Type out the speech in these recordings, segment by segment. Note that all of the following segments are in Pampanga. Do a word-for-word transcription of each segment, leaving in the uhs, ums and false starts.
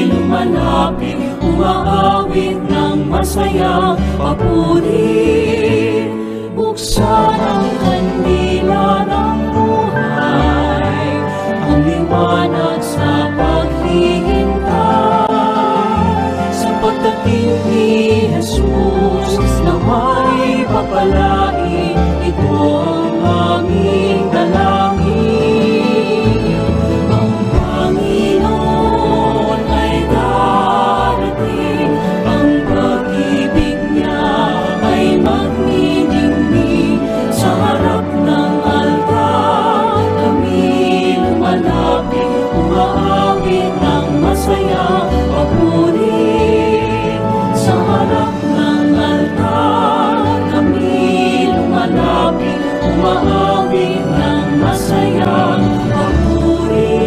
Lumalapit, umaawit ng masayang papuri. Buksan ang kandila ng buhay, ang liwanag sa paghihintay. Sa pagdating ni Jesus, nawa'y papalain, ito ang aming dalangin. Ang Panginoon ay darating, ang pag-ibig niya ay magniningning. Sa harap ng altar, kami lumalapit, umaawit ng masayang papuri. Sa harap ng altar, kami lumalapit, umaawit ng masayang papuri.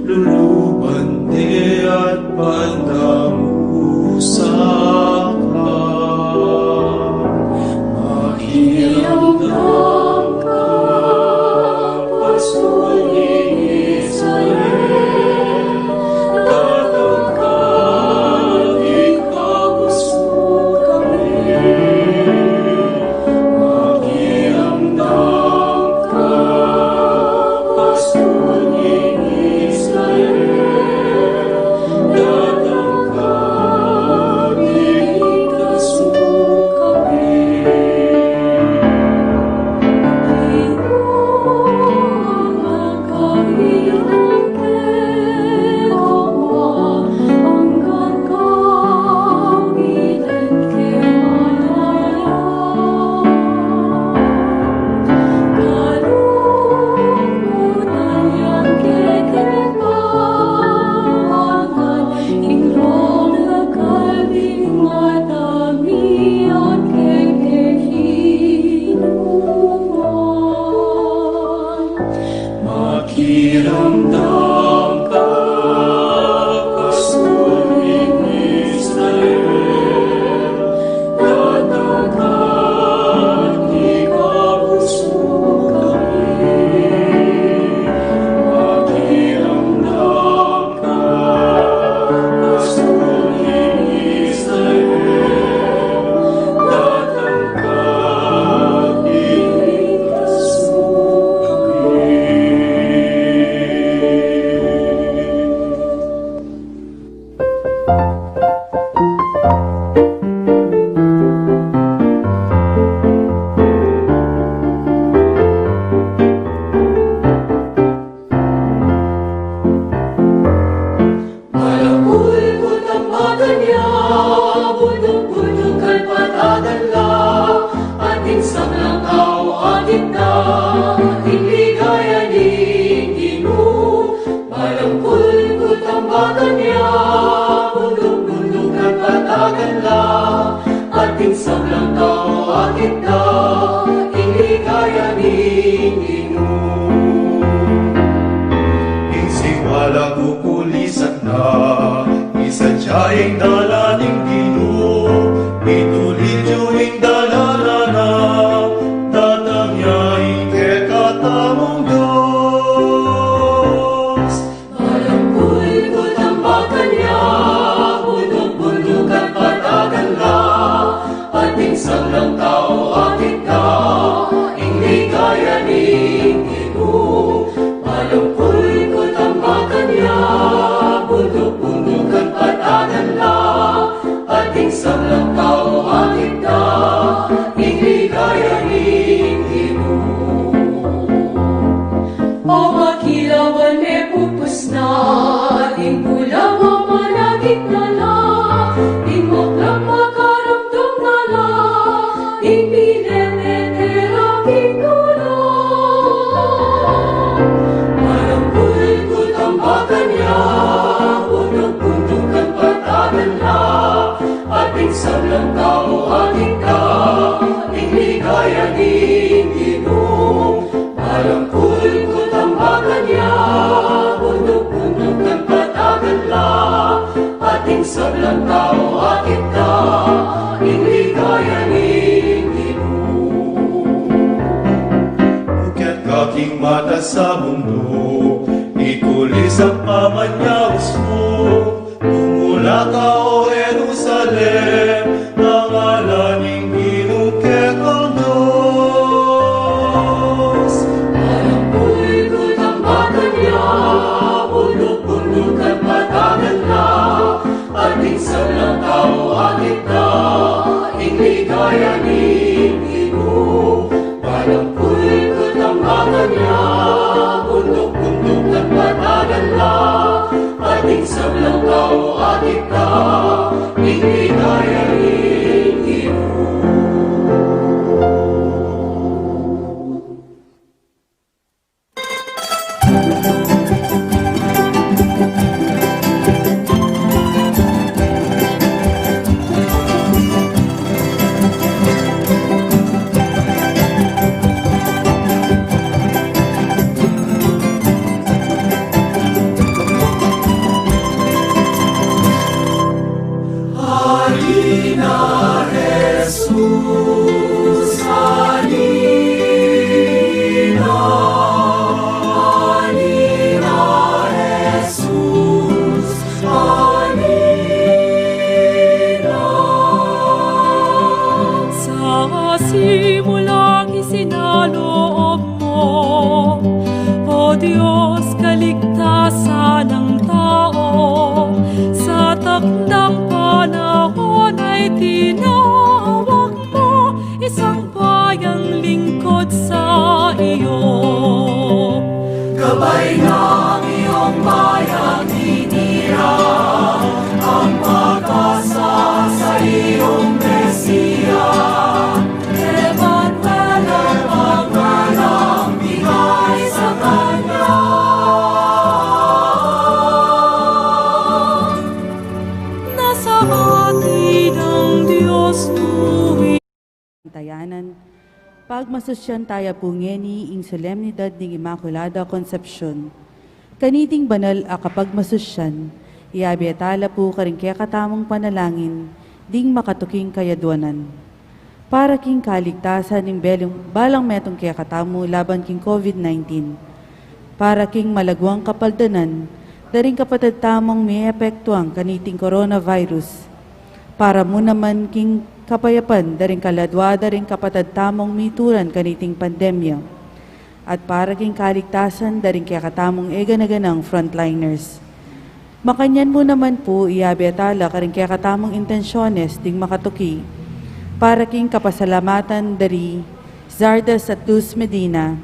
Lulubante at pandamusa ka. Makiramdam ka, pastor ning Israel, datang ka, ikabus mu kami. Makiramdam ka, pastor ning Israel, datang ka, ikabus mu kami. Makiramdam ka, pastor ning Israel, datang ka, ikabus mu kami. Makiramdam ka, pastor Malangkul ku tambakan ya, bunduk-bunduk at patagan la, atin sablang tau akit na, ing ligaya ning Ginu. Malangkul ku tambakan ya, bunduk-bunduk at patagan la, atin sablang tau akit na, ing ligaya ning Ginu. Ing siwala ku kulisan na, isadya ing dalan ning Ginu, itulid yu ing dalan na, datang ya ing kekatamung Dios. Malangkul ku tambakan ya, bunduk-bunduk at patagan la, atin sablang tau akit na, ing ligaya ning Ginu. Malangkul ku tambakan ya, bunduk-bunduk at patagan la, atin sablang tau akit na, ing ligaya ning Ginu. O makilawan mepupus na, ing pula mamanagit na la, ing maklak makaramdam na la, ing pinepeterang ing tula. Malangkul ku tambakan ya, bunduk-bunduk at patagan la, atin sablang tau akit na, ing ligaya ning Ginu. Malangkul ku tambakan ya, bunduk-bunduk at patagan la, atin sablang tau akit na, ing ligaya ning Ginu. Ukyat ka king matas a bunduk, ikulis ang pamanyaus mu, tumula ka, O Jerusalem, dangalan ning Ginu kekang Dios. Malangkul ku tambakan ya, bunduk-bunduk at patagan la, atin sablang tau akit na, ing ligaya ning Ginu. Malangkul ku tambakan ya, bunduk-bunduk at patagan la, atin sablang tau akit na, ing ligaya ning Ginu. Halina Jesus, halina, halina Jesus, halina. Sa simulang isinaloob mo, O Dios, kaligtasan ng tao, sa takdang panahon ay tinawag mo isang bayang lingkod sa iyo. Gabay ng iyong bayang tinira ang pag-asa sa iyong Mesia. Emmanuel, ang pangalang bigay sa kanya. Nasa atin ang Diyos tuwing tayanan. Pagmasusyan taya pu ngeni ing solemnidad ning Inmaculada Concepcion. Kaniting banal a kapagmasusyan, iyabe tala pu karing kekatamung panalangin ding makatuking kayadwanan. Para king kaligtasan ning belung, balang metung kekatamu laban king COVID nineteen. Para king malaguang kapaldanan da ring kapatad tamung meepektuan kaniting coronavirus. Para mu naman king kapayapan da ring kaladua da ring kapatad tamung mituran kaniting pandemya. At para king kaligtasan da ring kekatamung e gana-ganang frontliners. Makanyan mu naman pu, iabe tala karing kekatamung intensyones ding makatuki. Para king kapasalamatan da ri Zardas at Luz Medina,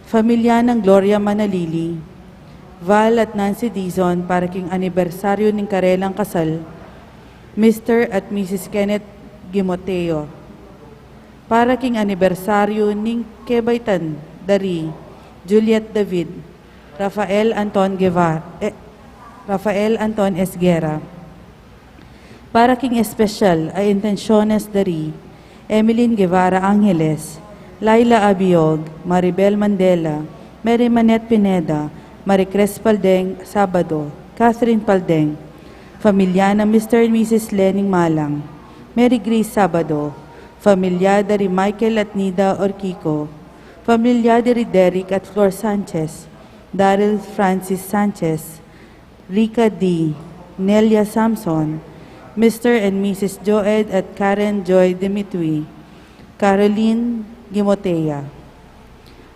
familia nang Gloria Manalili, Val at Nancy Dizon, para king anibersaryu ning karelang kasal, Mister at Missus Kenneth Gimoteo. Para king anibersaryu ning kebaitan da ri Juliet David, Rafael Anton Guevara, eh, Rafael Anton Esguerra. Para king espesyal a intensyones da ri Emeline Guevara Angeles, Laila Abiog, Maribel Mandela, Mary Manette Pineda, Maricres Paldeng Sabado, Catherine Paldeng, familia nang Mister and Missus Lening Malang, Mary Grace Sabado, familia da ri Michael at Nida Orquico, familia da ri Derek at Flor Sanchez, Daryl Francis Sanchez, Rica D, Nelia Samson, Mister and Missus Joed at Karen Joy Dimitri, Caroline Gimotea.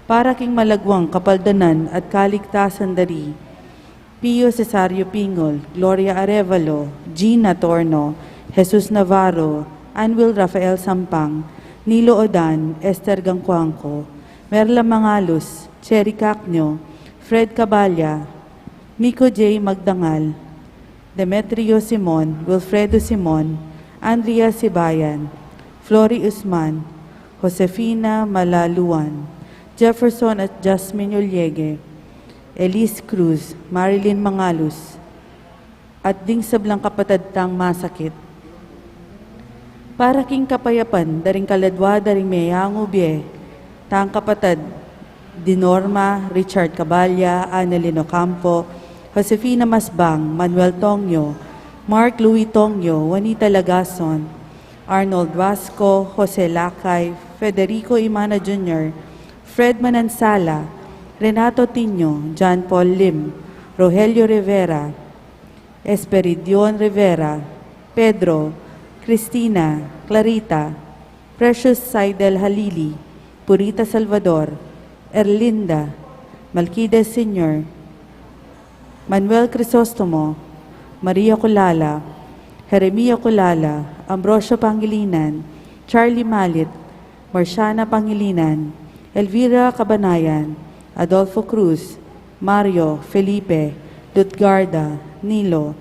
Para king malagwang kapaldanan at kaligtasan da ri Pio Cesario Pingol, Gloria Arevalo, Gina Torno, Jesus Navarro, Anwil Rafael Sampang, Nilo Odan, Esther Gangcuangco, Merla Mangalus, Cherry Cacnio, Fred Caballa, Miko J. Magdangal, Demetrio Simon, Wilfredo Simon, Andrea Sibayan, Flory Usman, Josefina Malaluan, Jefferson at Jasmine Uliege, Elise Cruz, Marilyn Mangalus, at ding sablang kapatad tang masakit. Para king kapayapan da ring kaladwa da ring meyangu bie tang kapatad, Dinorma, Richard Caballa, Annalyn Ocampo, Josefina Masbang, Manuel Tongyo, Mark Louis Tongyo, Juanita Lagason, Arnold Vasco, Jose Lakay, Federico Imana Junior, Fred Manansala, Renato Tinio, John Paul Lim, Rogelio Rivera, Esperidion Rivera, Pedro, Cristina, Clarita, Precious Saidel Halili, Purita Salvador, Erlinda, Malquides Senior, Manuel Crisostomo, Maria Culala, Jeremia Culala, Ambrosio Pangilinan, Charlie Malit, Marciana Pangilinan, Elvira Cabanayan, Adolfo Cruz, Mario, Felipe, Lutgarda, Nilo,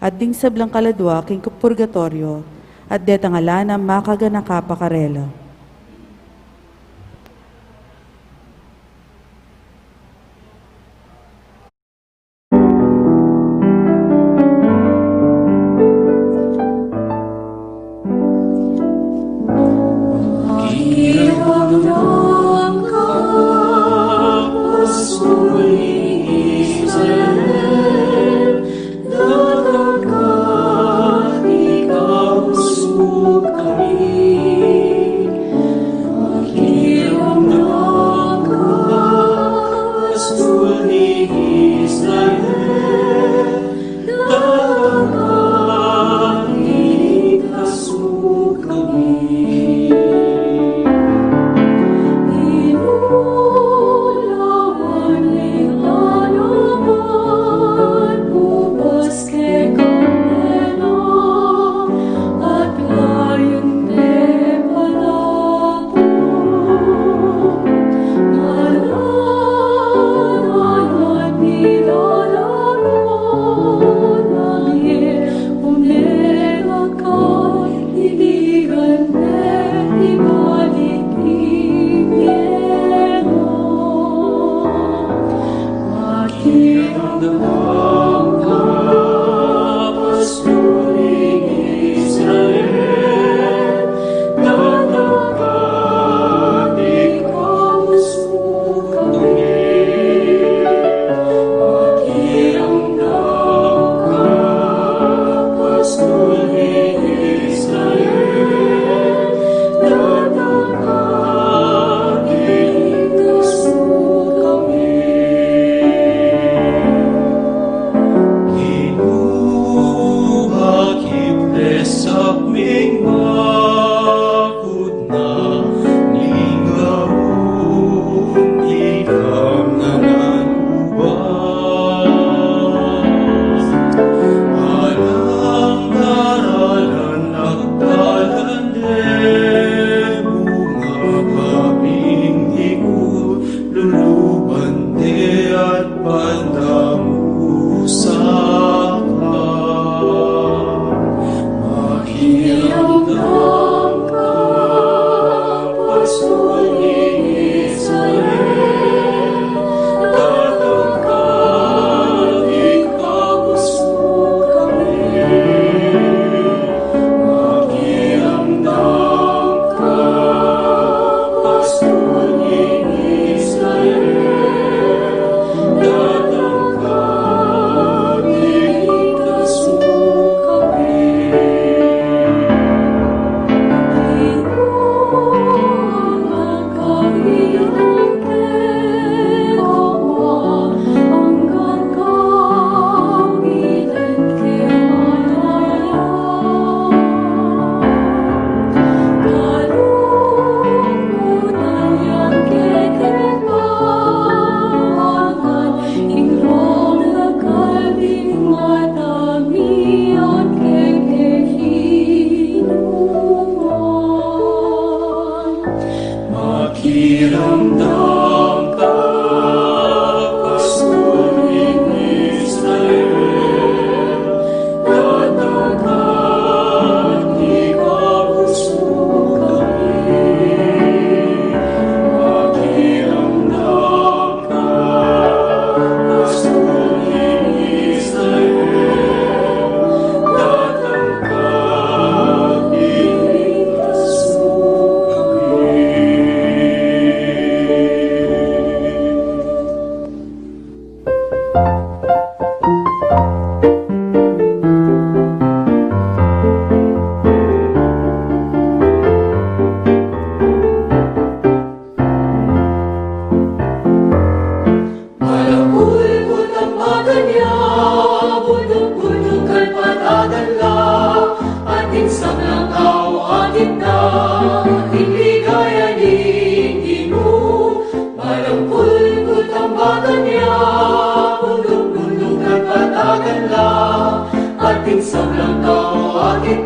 at ding sablang kaladwa king purgatoryo, at detang ala nang makaganaka pa karela.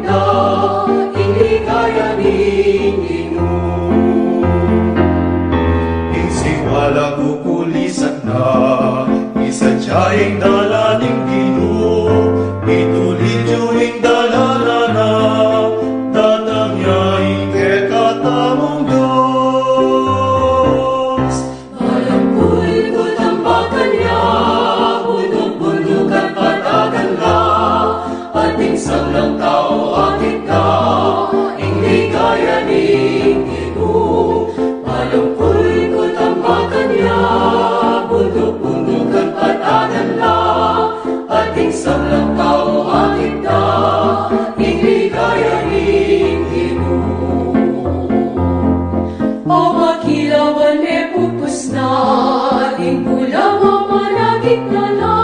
na ing ligaya ning Ginu. Ing siwala kukulisan na, isadya ing dalan ning Ginu, itulid yu ing dalan na, datang ya ing kekatamung Dios. Balangkul ku tambakan ya, bunduk-bundukan patagan la, ating sablang tau akit da ing ligaya ning Ginu. Balangkul ku tambakan ya, bunduk-bundukan patagan la, ating sablang tau akit da ing ligaya ning Ginu. O makilawan me pupus na, ing bulang mamanakit na la,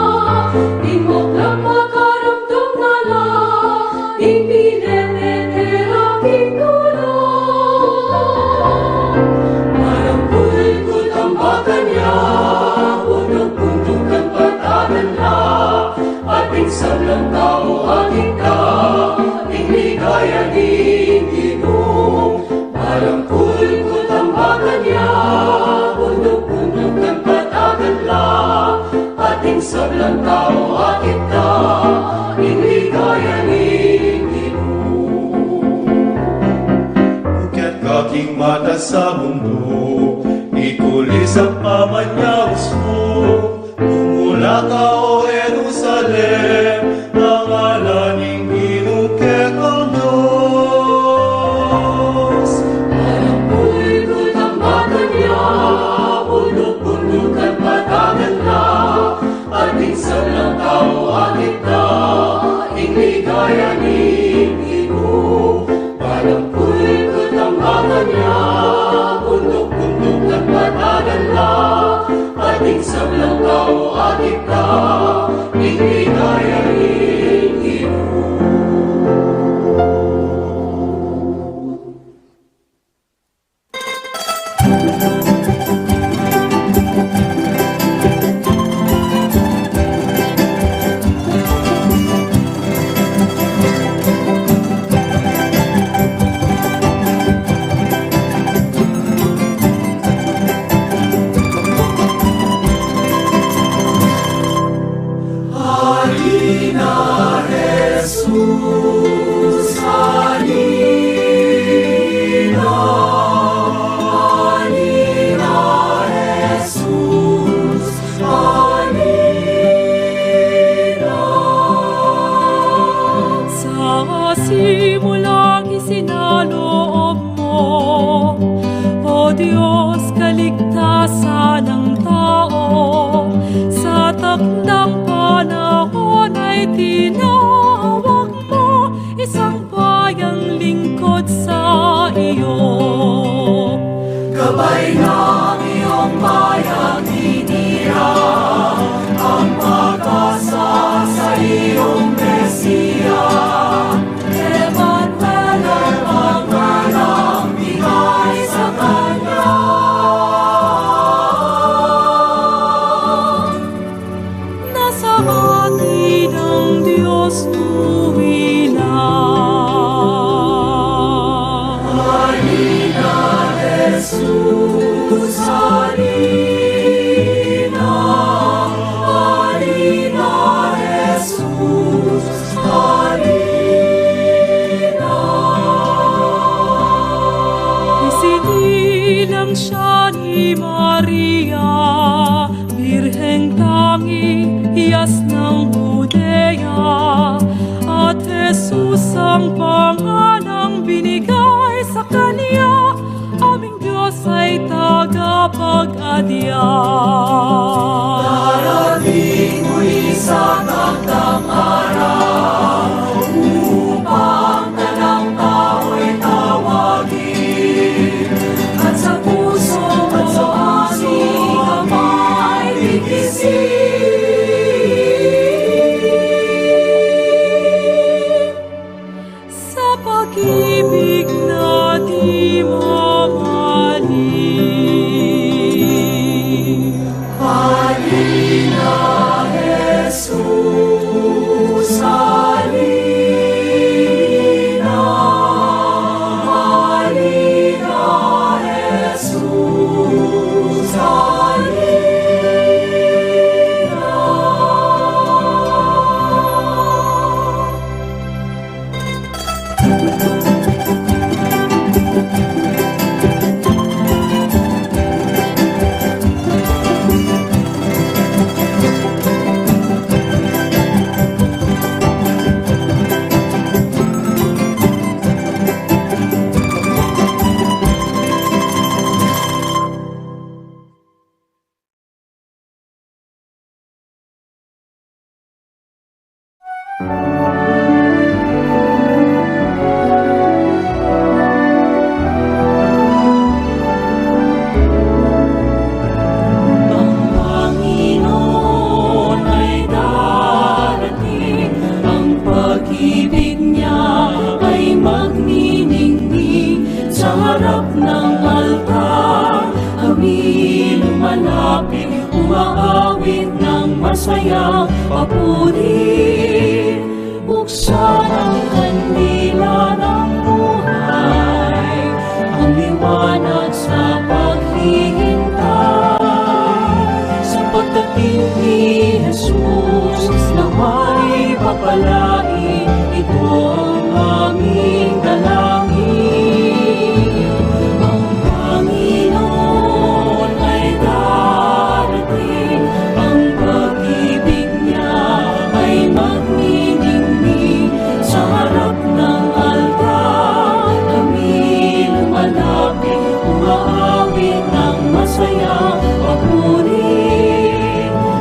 ing maklap makaramdam na la, ing pinepeterak ing tula. Balangkul ku tambakan ya, bunduk-bundukan patagan la, ating sablang tau akit da ing ligaya ning Ginu. Balangkul ku tambakan ya, bunduk-bundukan patagan la, ating sablang tau akit da ing ligaya ning Ginu. Ukyat ka king matas a bunduk, itulis ang pamanyaus mu, tumula ka, O Jerusalem, dangalan ing Ginu kekang Dios. Balangkul ku tambakan ya, bunduk-bundukan patagan la, ating sablang tau akit da ing ligaya ning Ginu. Balangkul ku tambakan ya, bunduk-bundukan patagan la, ating sablang tau akit da ing ligaya ning Ginu. Halina, Jesus, halina, halina, Jesus, halina. Sa simulang isinaloob mo, O Dios, kaligtasan ng tao, sa takdang panahon ay tinawag mo isang bayang lingkod sa iyo. Gabay ng iyong bayang titira, ang pag-asa sa iyong Mesia. Emmanuel, ang ngalang bigay sa kanya. Nasa atin ang Dios nuwi na. Halina, Jesus, halina. Halina, Jesus, halina. Isinilang siya ni Maria, Birheng tangi, hiyas ng Judea, at Jesus ang pangalang binigay sa kanya, aming Diyos ay tagapag-adya. Darating muli sa takdang araw, upang tanang tao'y tawagin, at sa puso mo aming kamay bikisin. Sa pag-ibig na di mamaling. Halina, Jesus, halina. Umaawit ng masayang papuri, buksan ang kandila ng buhay, ang liwanag sa paghihintay. Sa pagdating ni Jesus, nawa'y papalain ito ang aming dalangin. Ang Panginoon ay darating, ang pag-ibig niya ay magniningning. Sa harap ng altar, kami lumalapit, umaawit ng masayang papuri.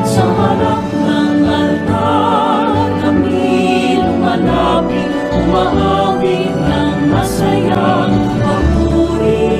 Sa harap ng altar, kami lumalapit, umaawit ng masayang papuri.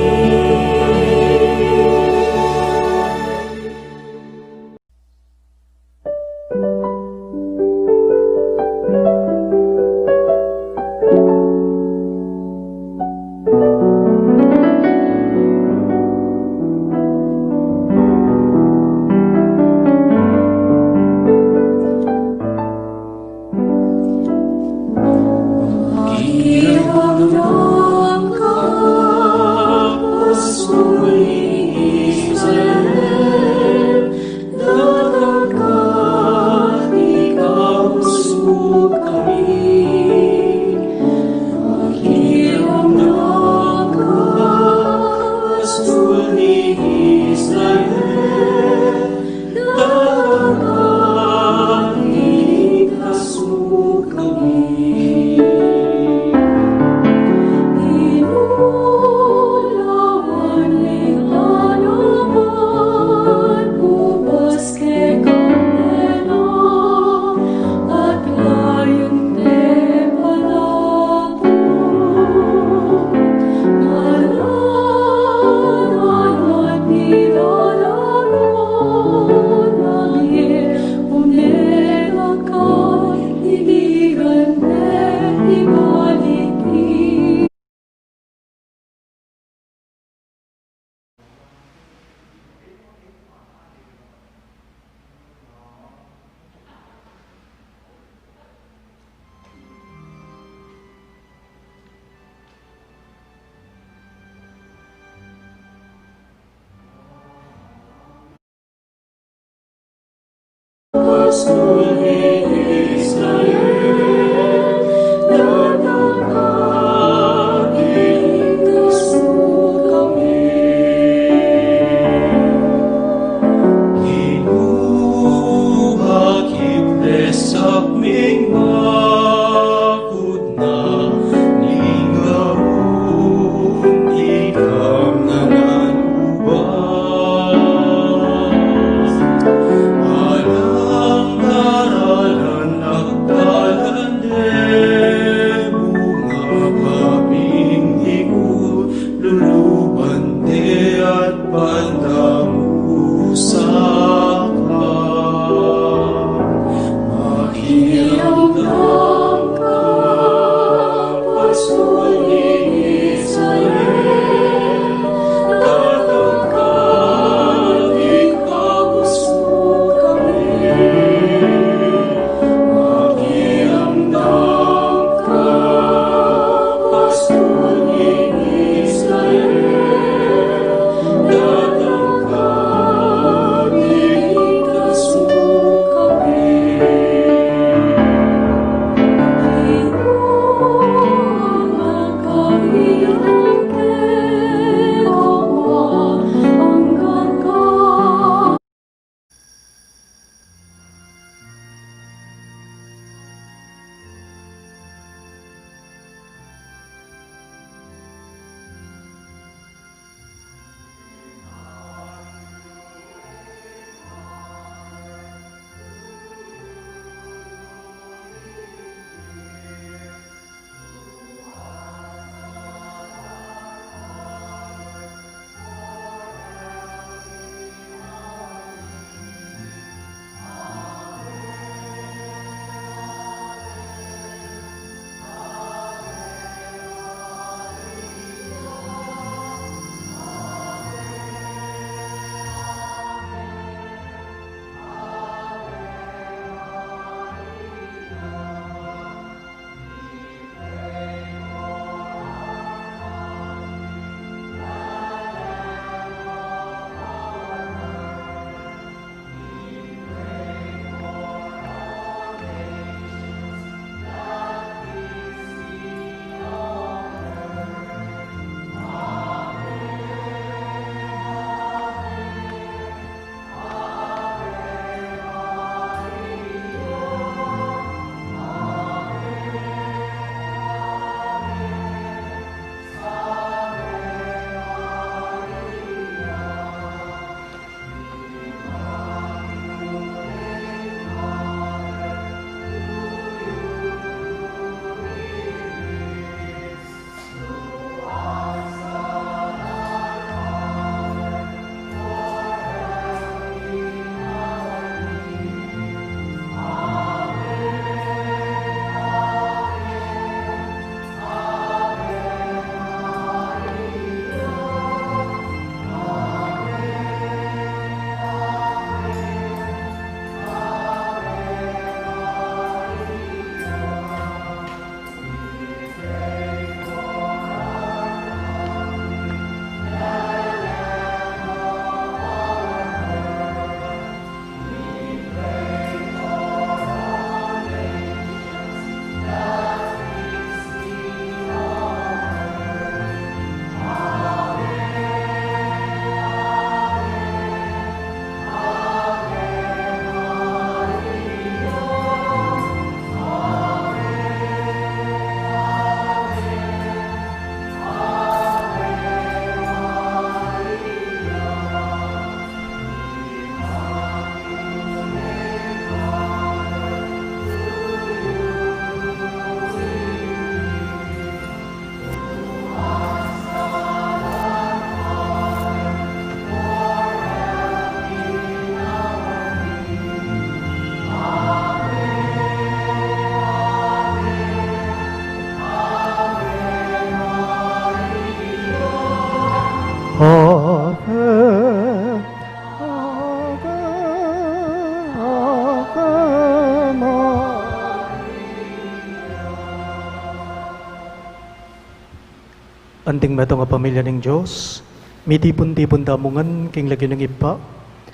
Anting metung a pamilya ning Dios, mitipun-tipun tamu ngan king lagyu ning Ibpa,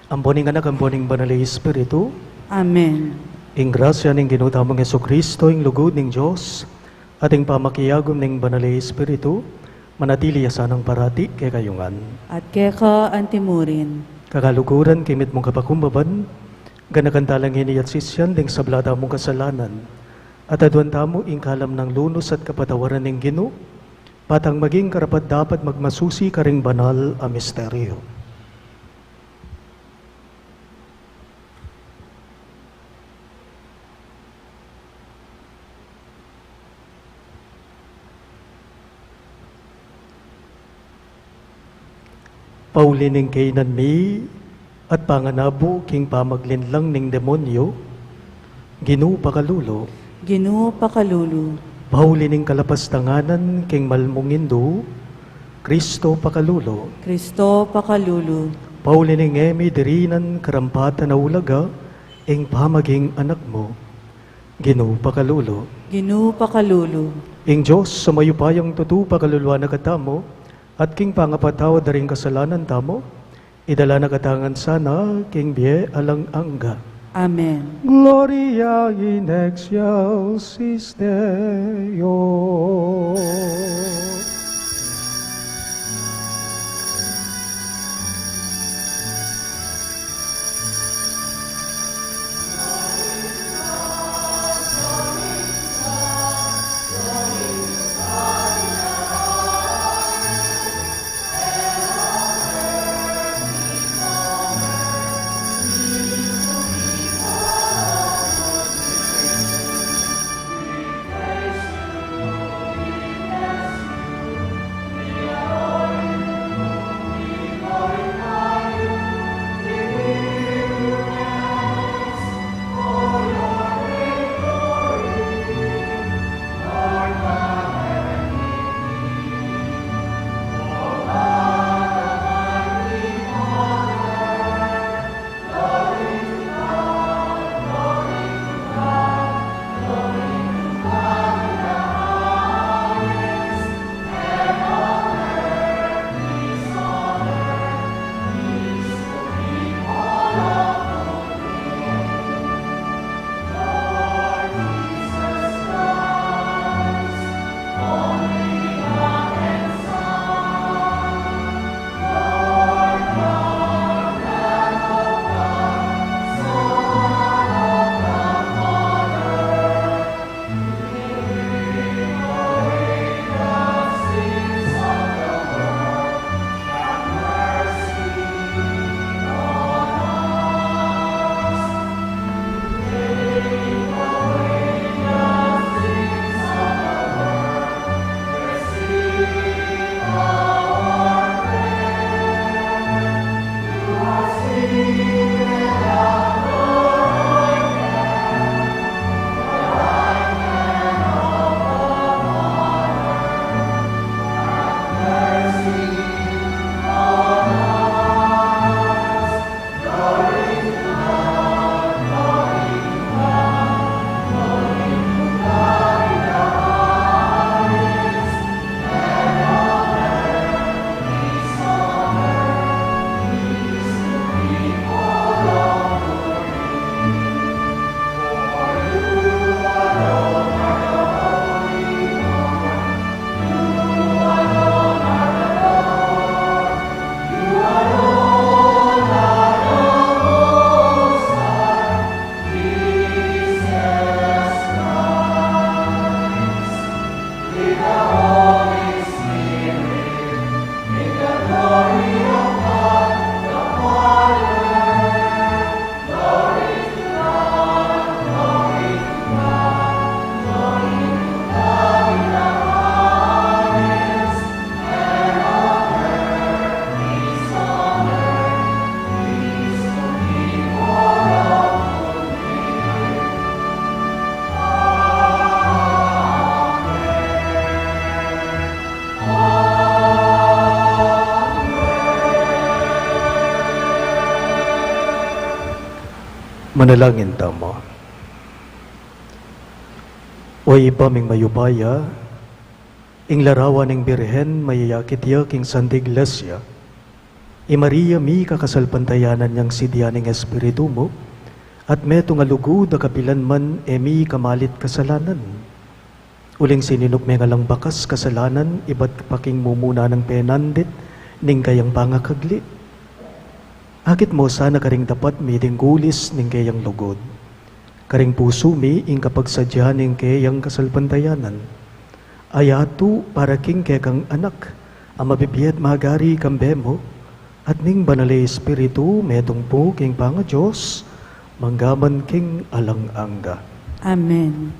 ampo ning Anak, ampo ning Banal a Espiritu. Amen. Ing grasya ning Ginu tamung Jesucristo, ing lugud ning Dios, at ing pamakiagum ning Banal a Espiritu, manatili ya sanang parati kekayu ngan. At keka antimurin. Kakaluguran, king mitmung kapakumbaban, ganakan tala ngeni at sisian ding sabla tamung kasalanan. At aduan tamu ing kalam nang lunus at kapatawaran ning Ginu, patang maging karapat-dapat magmasusi karing banal a misteryo. Pauli ning kainan mi at panganabu king pamaglinlang ning demonyo, Ginu pakalulu. Ginu pakalulu. Pauli ning kalapastanganan king malmung indu, Kristo pakalulu. Kristo pakalulu. Pauli ning e mi dirinan karampatan a ulaga ing pamaging anak mu, Ginu pakalulu. Ginu pakalulu. Ing Dios a mayupayang tutu pakaluluan na katamu, at king pangapatawad da ring kasalanan tamu, idala na katamu ngan sana king bie alang angga. Amen. Gloria in excelsis Deo. Manalangin tamu. O Ibpa ming mayupaya, Ing larawan ning Birhen, mayayakit ya king Santa Iglesia. I Maria, mika kasalpantayanan yang sidian ning Espiritu mu, at metung a lugud a kapilan man e mika malit kasalanan. Uling sininuk mengalang bakas kasalanan, ibat pa king mumuna nang penandit ning kayang pangakagli. Akit mu sana karing dapat miting gulis ning kayang lugud. Karing pusu mi ing kapagsadya ning kayang kasalpantayanan. Ayatu para king kekang anak, a mabibie at magari kambe mu, at ning Banal a Espiritu, metung pu king pangaDios, mangga man king alang angga. Amen.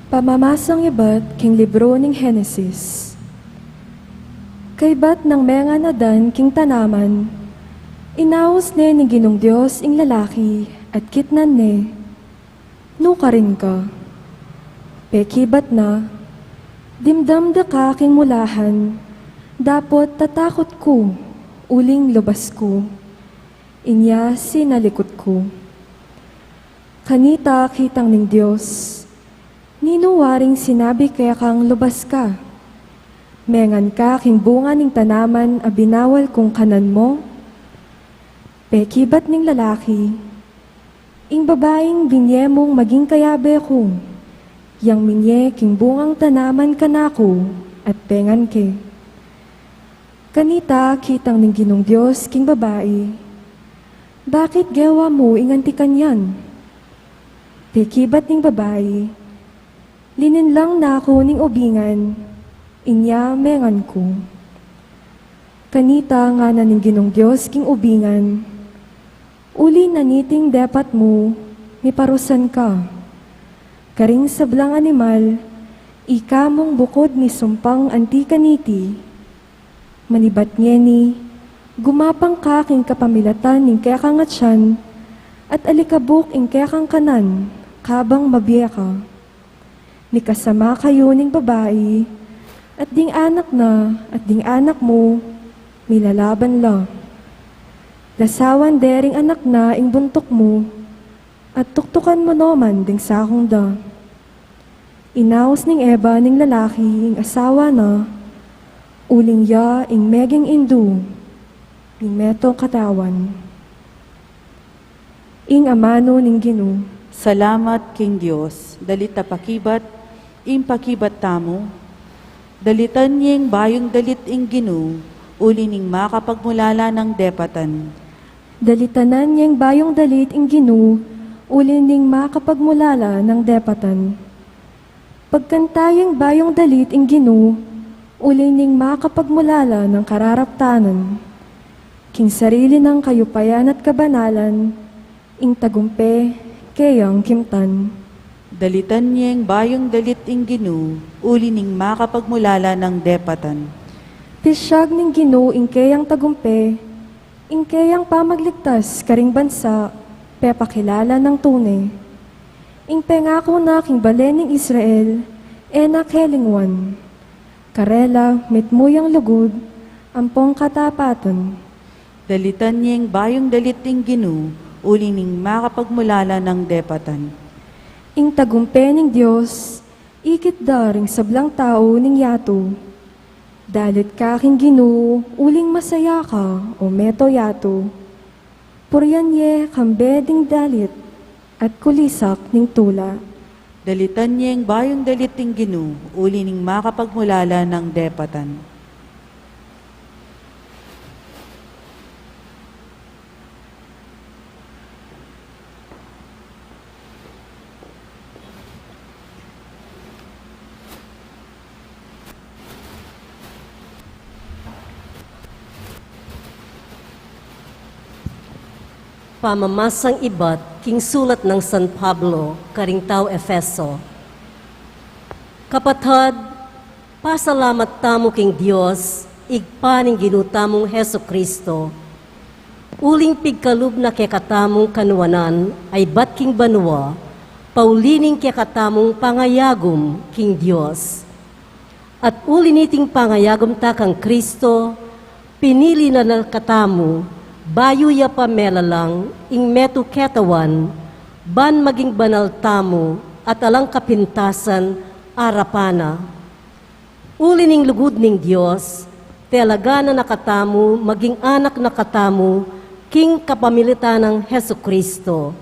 Pamamasang ibat king libru ning Henesis. Kaybat nang mengan Adan king tanaman, inaus ne ning Ginung Dios ing lalaki at kitnan ne. Nukarin ka? Pekibat na, dimdam da ka king mulahan, dapot tatakut ku, uling lubas ku. Inya sinalikut ku. Kanita kitang ning Dios, ninu waring sinabi kekang lubas ka? Mengan ka king bunga ning tanaman a binawal kung kanan mu? Pekibat ning lalaki, ing babaing binie mung maging kayabe ku, yang minie king bungang tanaman kanaku at pengan ke. Kanita kitang ning Ginung Dios king babai, bakit gewa mu ing anti kanyan? Pekibat ning babai, lininlang na ku ning ubingan, inya mengan ku. Kanita ngana ning Ginung Dios king ubingan, uli na niting depat mu, miparusan ka. Karing sablang animal, ika mung bukud misumpang anti kaniti. Manibat ngeni, gumapang ka king kapamilatan ning kekang atian, at alikabuk ing kekang kanan, kabang mabie ka. Mikasama kayu ning babai, at ding anak na, at ding anak mu, milalaban la. Lasawan de ring anak na ing buntuk mu, at tuktukan mu no man ding sakung da. Inaus ning Eva ning lalaki ing asawa na, uling ya ing meging indu ning metung katawan. Ing amanu ning Ginu. Salamat king Dios. Dalit a pakibat, ing pakibat tamu. Dalitan yeng bayung dalit ing Ginu, uli ning makapagmulala nang depatan. Dalitanan yeng bayung dalit ing Ginu, uli ning makapagmulala nang depatan. Pagkanta yeng bayung dalit ing Ginu, uli ning makapagmulala nang kararaptanan. King sarili nang kayupayan at kabanalan, ing tagumpe keyang kimtan. Dalitan yeng bayung dalit ing Ginu, uli ning makapagmulala nang depatan. Pisyag ning Ginu ing keyang tagumpe, ing keyang pamagligtas karing bansa, pepakilala nang tune. Ing pengaku na king bale ning Israel, e na kelingwan. Karela mitmu yang lugud ampong katapatan. Dalitan yeng bayung dalit ing Ginu, uli ning makapagmulala nang depatan. Ing tagumpe ning Dios, ikit da ring sablang tau ning yatu. Dalit ka king Ginu, uling masaya ka, o meto yatu. Purian ye kambe ding dalit at kulisak ning tula. Dalitan yeng bayung dalit ing Ginu, uli ning makapagmulala nang depatan. Pamamasang ibat king sulat nang San Pablo karing tau Efeso. Kapatad, pasalamat tamu king Dios, Ibpa ning Ginu tamung Jesu-Cristo, uling pigkalub na kekatamung kanuanan a ibat king banua, pauli ning kekatamung pangayagum king Dios. At uli niting pangayagum ta kang Cristo, Pinili na la katamu, bayu ya pa melalang ing metung ketawan, ban maging banal tamu at alang kapintasan arapan na. Uli ning lugud ning Dios, talaga na na katamu maging anak na katamu king kapamilatan nang Jesucristo.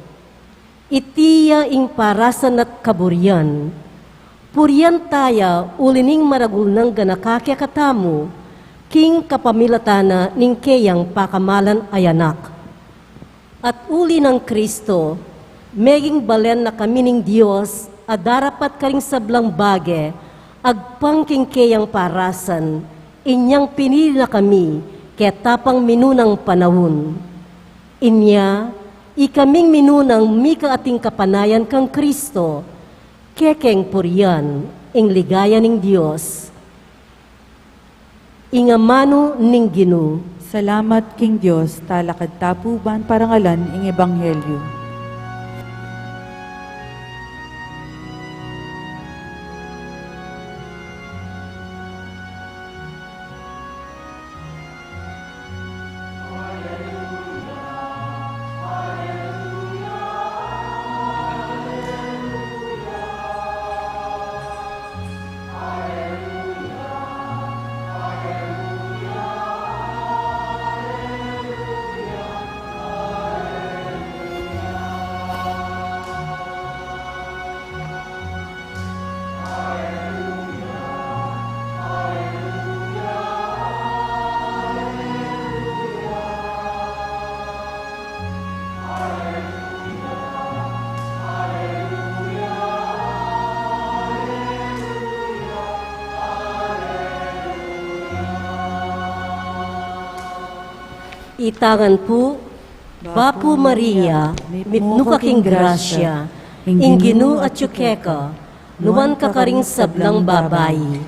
Iti ya ing parasan at kaburian. Purian taya uli ning maragul nang ganaka kekatamu, king kapamilatan na ning keyang pakamalan a Anak. At uli nang Cristo, meging balen na kami ning Dios a darapat karing sablang bage, agpang king keyang parasan, inyang pinili na kami keta pang minunang panaun. Inya, ikaming minunang mika ating kapanayan kang Cristo, kekeng purian ing ligaya ning Dios. Ing amanu ning Ginu. Salamat king Dios, talakad ta pu ban parangalan ing ebanghelyu. Itangan pu, Bapu Maria, mipnu ka king grasya, ing Ginu atyu keka, nuan ka karing sablang babai.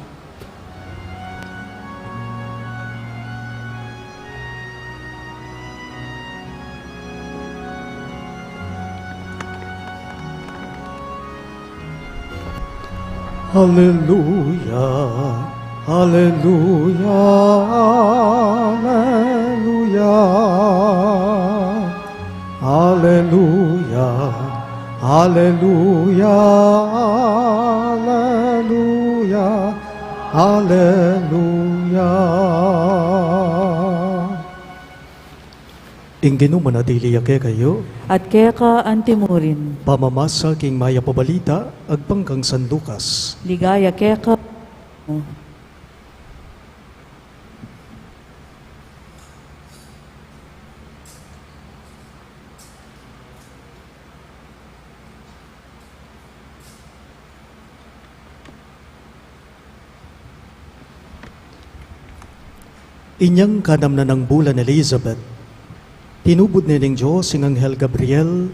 Aleluya, aleluya, aleluya. Aleluya, aleluya, aleluya, aleluya. Ing Ginu manatili ya kekayu. At keka antimurin. Pamamasa king Mayap a Balita agpang kang San Lucas. Ligaya keka. Inyang kanam na nang bulan Elizabeth, tinubud ne ning Dios ing anghel Gabriel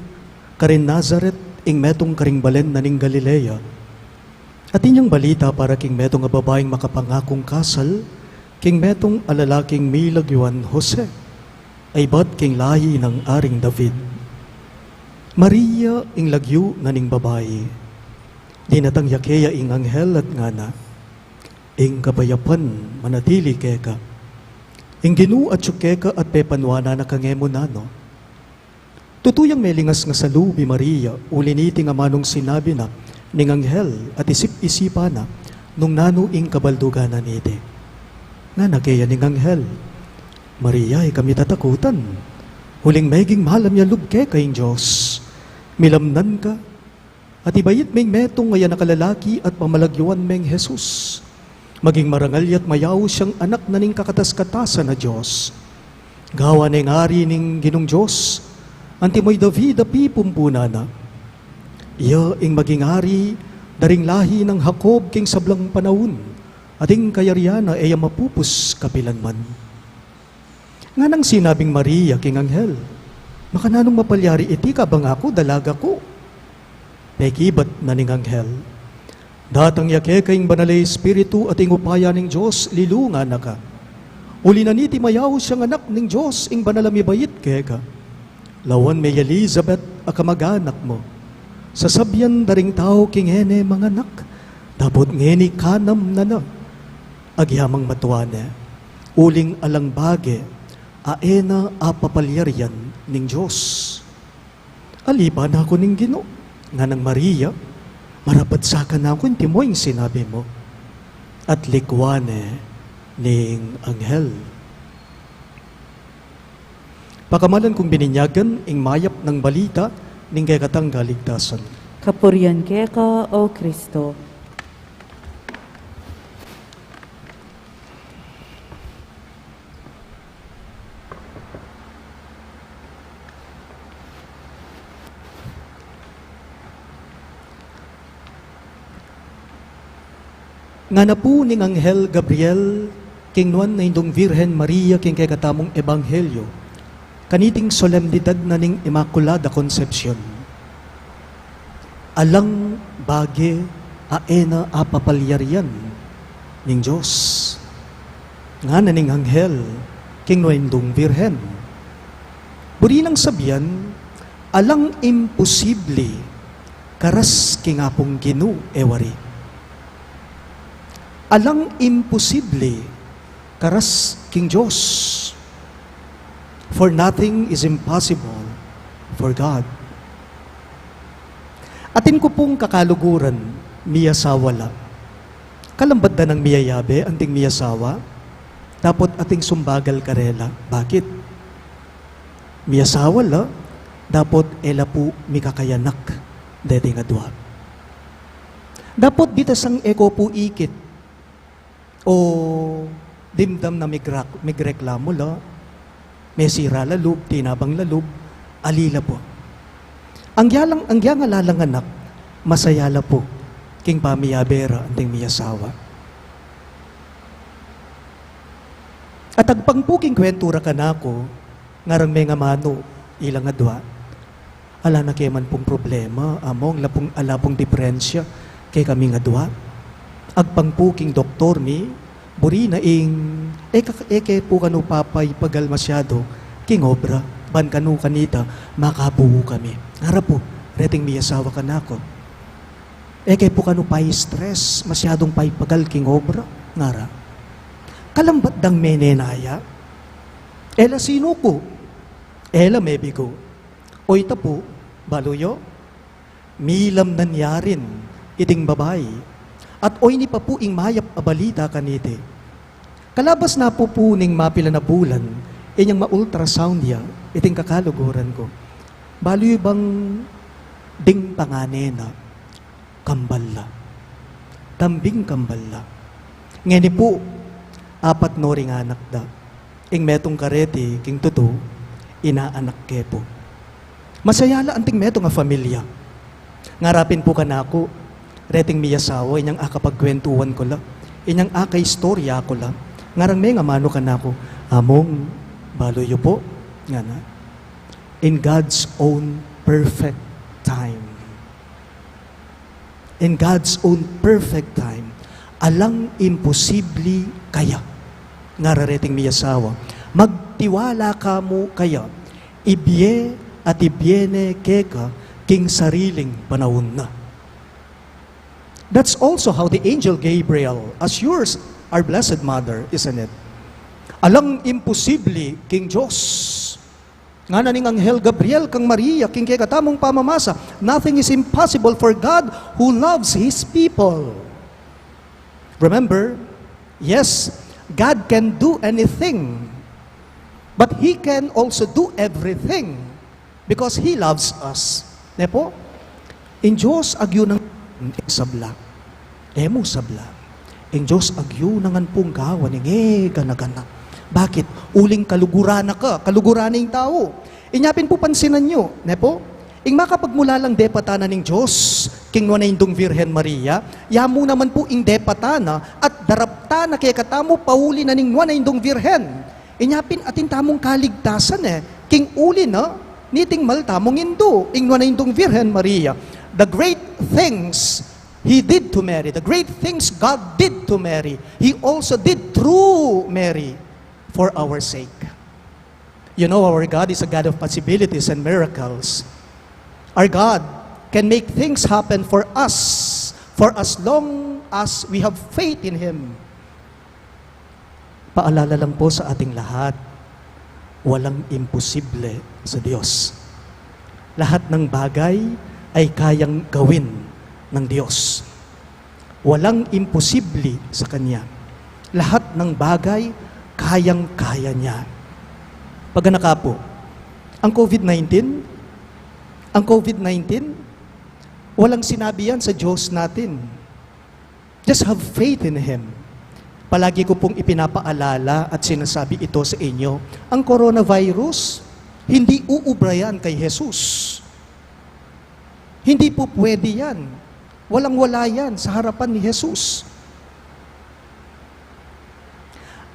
karin Nazaret, ing metung karing balen na ning Galilea. Atin yang balita para king metung a babaing makapangakung kasal king metung a lalaking milagyuan Jose, a ibat king lahi nang Aring David. Maria ing lagyu na ning babai. Dinatang ya keya ing anghel at ngana, "Ing kapayapan manatili keka. Ing Ginu atyu keka at pepanuanan na kang e mu nanu." Tutu yang melingas nga salub i Maria uli niting amanung sinabi na ning anghel at isip-isipan na nung nanu ing kabaldugan na niti. Ngana keya ning anghel, "Maria, e ka mitatakutan, uling meging malam ya lub keka ing Dios. Milamnan ka, at ibait meng metung a anak a lalaki at pamalagyuan meng Jesus. Maging marangal ya't mayaus yang anak na ning kakatas-katasan a Dios. Gawan neng ari ning Ginung Dios, antimo i David a pipumpunan na. Iya ing maging ari da ring lahi nang Jacob king sablang panaun, at ing kayarian na e ya mapupus kapilanman." Nganang sinabing Maria king anghel, "Makananung mapalyari iti kabang aku dalaga ku?" Pekibat na ning anghel, "Datang ya keka ing Banal a Espiritu at ing upaya ning Dios lilungan na ka. Uli na niti mayaus yang anak ning Dios ing banal a mibait keka. Lawan me i Elizabeth a kamag-anak mu, sasabian da ring tau king e ne manganak, dapot ngeni kanam na na, agyamang matua ne. Uling alang bage a e na apapalyarian ning Dios. Aliba na ku ning Ginu, nganang Maria, marapat sa kanaku ing timo ing sinabi mu, at likwan ne ning anghel. Pakamalan kung bininyagan ing mayap nang balita ning kekatang kaligtasan. Kapurian keka, O Kristo. Ngana pu ning anghel Gabriel king nuan na Indung Virgen Maria king kekatamung ebanghelyo, kaniting solemnidad na ning Inmaculada Concepcion. Alang bage a e na apapalyarian ning Dios, ngana ning anghel king nuan na Indung Virgen. Buri nang sabian, alang imposible karas king Apung Ginu, e wari. Alang imposible karas king Dios. For nothing is impossible for God. Atin ku pung kakaluguran, miyasawa la. Kalambat da nang miyayabe anting miyasawa, dapot atin sumbagal karela. Bakit? Miyasawa la, dapot e la pu mikakayanak deting adua. Dapot bitasang e ko pu ikit o dimdam na migrak-, migreklamo la, mesira la lub, tinabang la lub, ali la pu. Anggiang, anggiang ala lang anak, masaya la pu king pamiyabe ra anting miyasawa. At agpang pu king kwentu ra kanaku, ngarang mengamanu ilang adua, ala na ke man pung problema, among, ala pung, ala pung diperensya kekaming adua. Agpang pu king doktor mi, buri na ing e ka-, e ke pu kanu papaipagal masyadu king obra, ban kanu kanita makabuu kami. Ngara pu reting miyasawa kanaku, e ke pu kanu pai-stress masyadung paipagal king obra, ngara. Kalambat dang menenaya, e la sinuku, e la mebigu. Oy, ita pu, balu yu, milam na nya rin iting babai, at oyni pa pu ing mayap a balita kaniti. Kalabas na pu pu ning mapilan a bulan, inyang ma-ultrasound ya iting kakaluguran ku, balu yu bang ding pangane na, kambal la. Tambing kambal la. Ngeni pu, apat no ring anak da. Ing metung kareti king tutu, inaanak ke pu. Masaya la anting metung a familia. Ngara pin pu kanaku reting miyasawa, inyang akapagkwentuan ku la, inyang akaistorya ku la, ngarang mengamanu kanaku, among, balu yu pu, ngana, in God's own perfect time. In God's own perfect time, alang imposible kaya. Ngara reting miyasawa, magtiwala ka mu kaya, ibie at ibie ne keka king sariling panaun na. That's also how the angel Gabriel assures our Blessed Mother, isn't it? Alang imposible king Dios. Ngana ning Anghel Gabriel kang Maria king kekatamung pamamasa, nothing is impossible for God who loves His people. Remember, yes, God can do anything, but He can also do everything because He loves us. Ne pu? Ing Dios agyang sabla. E mu sabla. Ing Dios agyang pung gawan ing e gana-gana. Bakit? Uling kaluguran na ka, kaluguran na ing tau. Inya pin pu pansinan yu, ne pu? Ing makapagmulalang depatan na ning Dios king nuan a Indung Virgen Maria, ya mu naman pu ing depatan na at daraptan na kekatamu pauli na ning nuan a Indung Virgen. Inya pin atin tamung kaligtasan e, king uli na niting mal tamung Indu, ing nuan a Indung Virgen Maria. The great things He did to Mary, the great things God did to Mary, He also did through Mary for our sake. You know, our God is a God of possibilities and miracles. Our God can make things happen for us for as long as we have faith in Him. Paalala lang po sa ating lahat, walang imposible sa Diyos. Lahat ng bagay ay kayang gawin ng Diyos. Walang imposible sa Kanya. Lahat ng bagay, kayang-kaya Niya. Paganaka po, ang covid nineteen, ang covid nineteen, walang sinabi yan sa Diyos natin. Just have faith in Him. Palagi ko pong ipinapaalala at sinasabi ito sa inyo, ang coronavirus, hindi uubra yan kay Jesus. Hindi po pwede yan. Walang-wala yan sa harapan ni Jesus.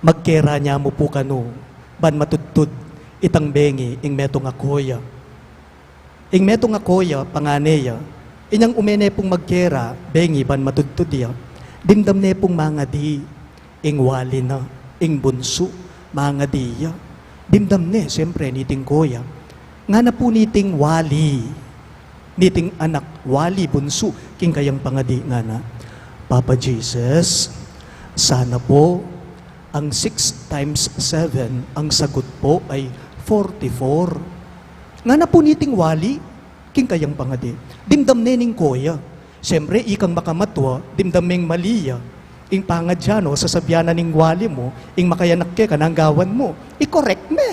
Magkera ne mu pu kanu, ban matudtud itang bengi ing metung a koya. Ing metung a koya, pangane ya, inyang ume ne pung magkera bengi ban matudtud ya, dimdam ne pung mangadi ing wali na, ing bunsu, mangadi ya. Dimdam ne, siyempre, niting koya. Ngana pu niting wali, niting anak, wali, bunsu, king kayang pangadi, ngana, "Papa Jesus, sana po ang six times seven, ang sagot po ay forty-four." Ngana pu niting wali, king kayang pangadi. Dimdam ne ning koya. Siyempre, ikang makamatwa, dimdam meng mali ya. Ing pangadya, no, sasabian na ning wali mu, ing makayanak keka, nanu ing gawan mu? I-correct me.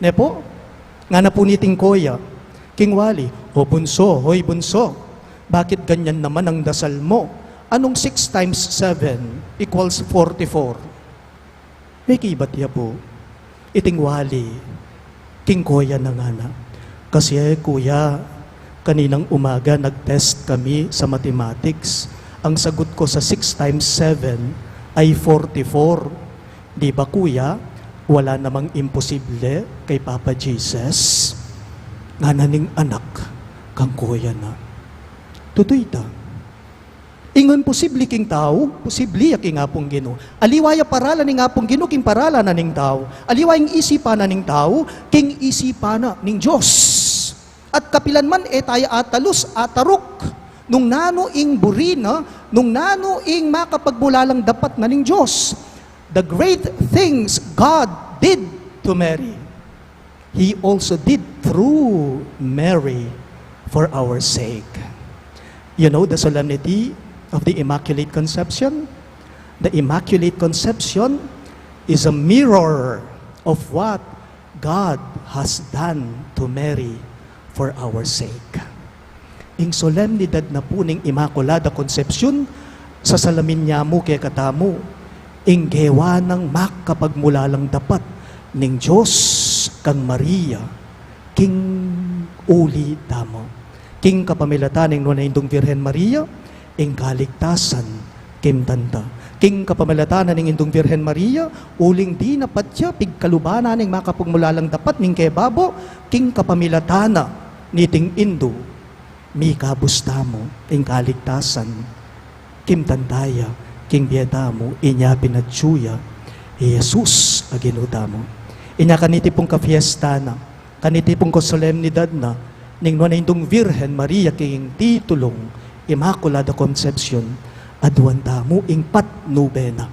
Ne po? Ngana pu niting koya king wali, "O bunso, hoy bunso, bakit ganyan naman ang dasal mo? Anong six times seven equals forty-four?" Mekibat ya pu iting wali king koya na, ngana, "Kasi, kuya, kaninang umaga nag-test kami sa mathematics. Ang sagot ko sa six times seven ay forty-four. Di ba, kuya, wala namang imposible kay Papa Jesus?" Ngana ning anak kang koya na, "Tutu ita. Ing imposible king tau, posible ya king Apung Ginu. Aliwa ya paralan ning Apung Ginu king paralan na ning tau. Aliwa ing isipan na ning tau king isipan na ning Dios. At kapilan man e taya atalus, ataruk, nung nanu ing buri na, nung nanu ing makapagmulalang dapat na ning Dios." The great things God did to Mary, He also did through Mary for our sake. You know the solemnity of the Immaculate Conception? The Immaculate Conception is a mirror of what God has done to Mary for our sake. Ing solemnidad na pu ning Immaculada Concepcion, sasalamin ya mu kekatamu ing gewa nang makapagmulalang dapat ning Dios kang Maria king uli tamu. King kapamilatan ning Nuan a Indung Virgen Maria, ing kaligtasan kimtan da. King kapamilatan na ning Indung Virgen Maria, uling dinapat ya, pigkaluban na ning makapagmulalang dapat ning kebabo, king kapamilatan na niting Indu, mikabus tamu ing kaligtasan kimtan da ya king bie tamu. Inya pinatyu ya i Jesus a Ginu tamu. Inya kaniti pung kafiesta na, kaniti pung kasolemnidad na ning Nuan a Indung Virgen Maria king titulung Immaculada Concepcion, aduan tamu ing patnube na,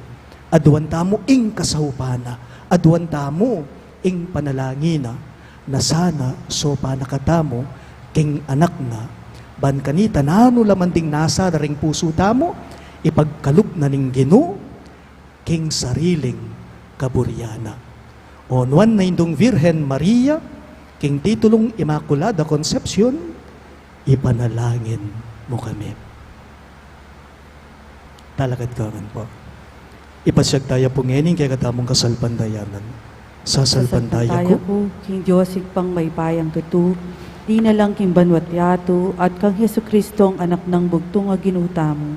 aduan tamu ing kasaupan na, aduan tamu ing panalangin na, na sana saupan na katamu king anak na, ban kanita nanu la man ding nasa da ring pusu tamu, ipagkalub na ning Ginu king sariling kaburian na. O Nuan a Indung Virgen Maria, king titulung Immaculada Concepcion, ipanalangin mu kami. Talakad kayu ngan pu. Ipasyag taya pu ngeni ing kekatamung kasalpantayanan. Sasalpantaya ku king Dios Ibpang mayupayang tutu, dinalang king banua't yatu, at kang Jesucristo, Anak nang bugtung a Ginu tamu,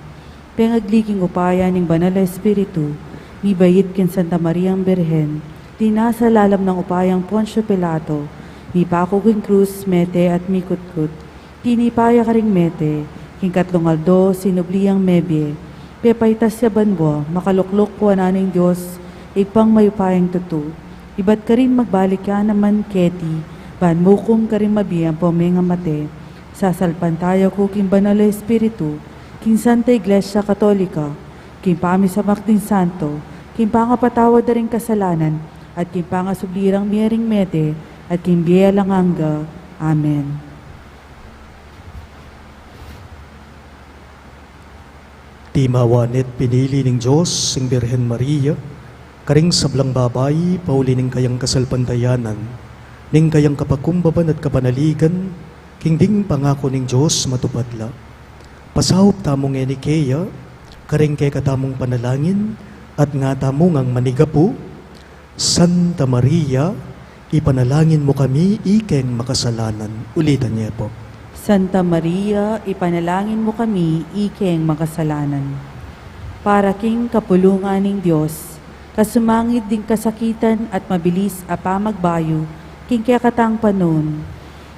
pengagli king upaya ning Banal a Espiritu, mibait king Santa Mariang Birhen, tinasa lalam nang upayang Poncio Pilato, mipaku king krus, mete at mikutkut, tinipa ya karing mete, king katlung aldo sinubli yang mebie, pepaitas ya banua, makalukluk wanan ning Dios Ibpang mayupayang tutu, ibat karin magbalik ya naman keti, ban mukum karing mabie ampon mengamate. Sasalpantaya ku king Banal a Espiritu, king Santa Iglesia Katolika, king pamisamak ding santo, king pangapatawad da ring kasalanan, at king pangasubli rang mie ring mete, at king bie alang angga. Amen. Timawa ne't pinili ning Dios ing Birhen Maria karing sablang babai, pauli ning kayang kasalpantayanan, ning kayang kapakumbaban at kapanaligan, king ding pangaku ning Dios matupad la. Pasaup tamu ngeni keya karing kekatamung panalangin, at ngatamu ngang manigapu. Santa Maria, ipanalangin mu kami ikeng makasalanan. Ulitan ye pu. Santa Maria, ipanalangin mu kami ikeng makasalanan. Para king kapulungan ning Dios, kasumangid ding kasakitan at mabilis a pamagbayu king kekatang panaun.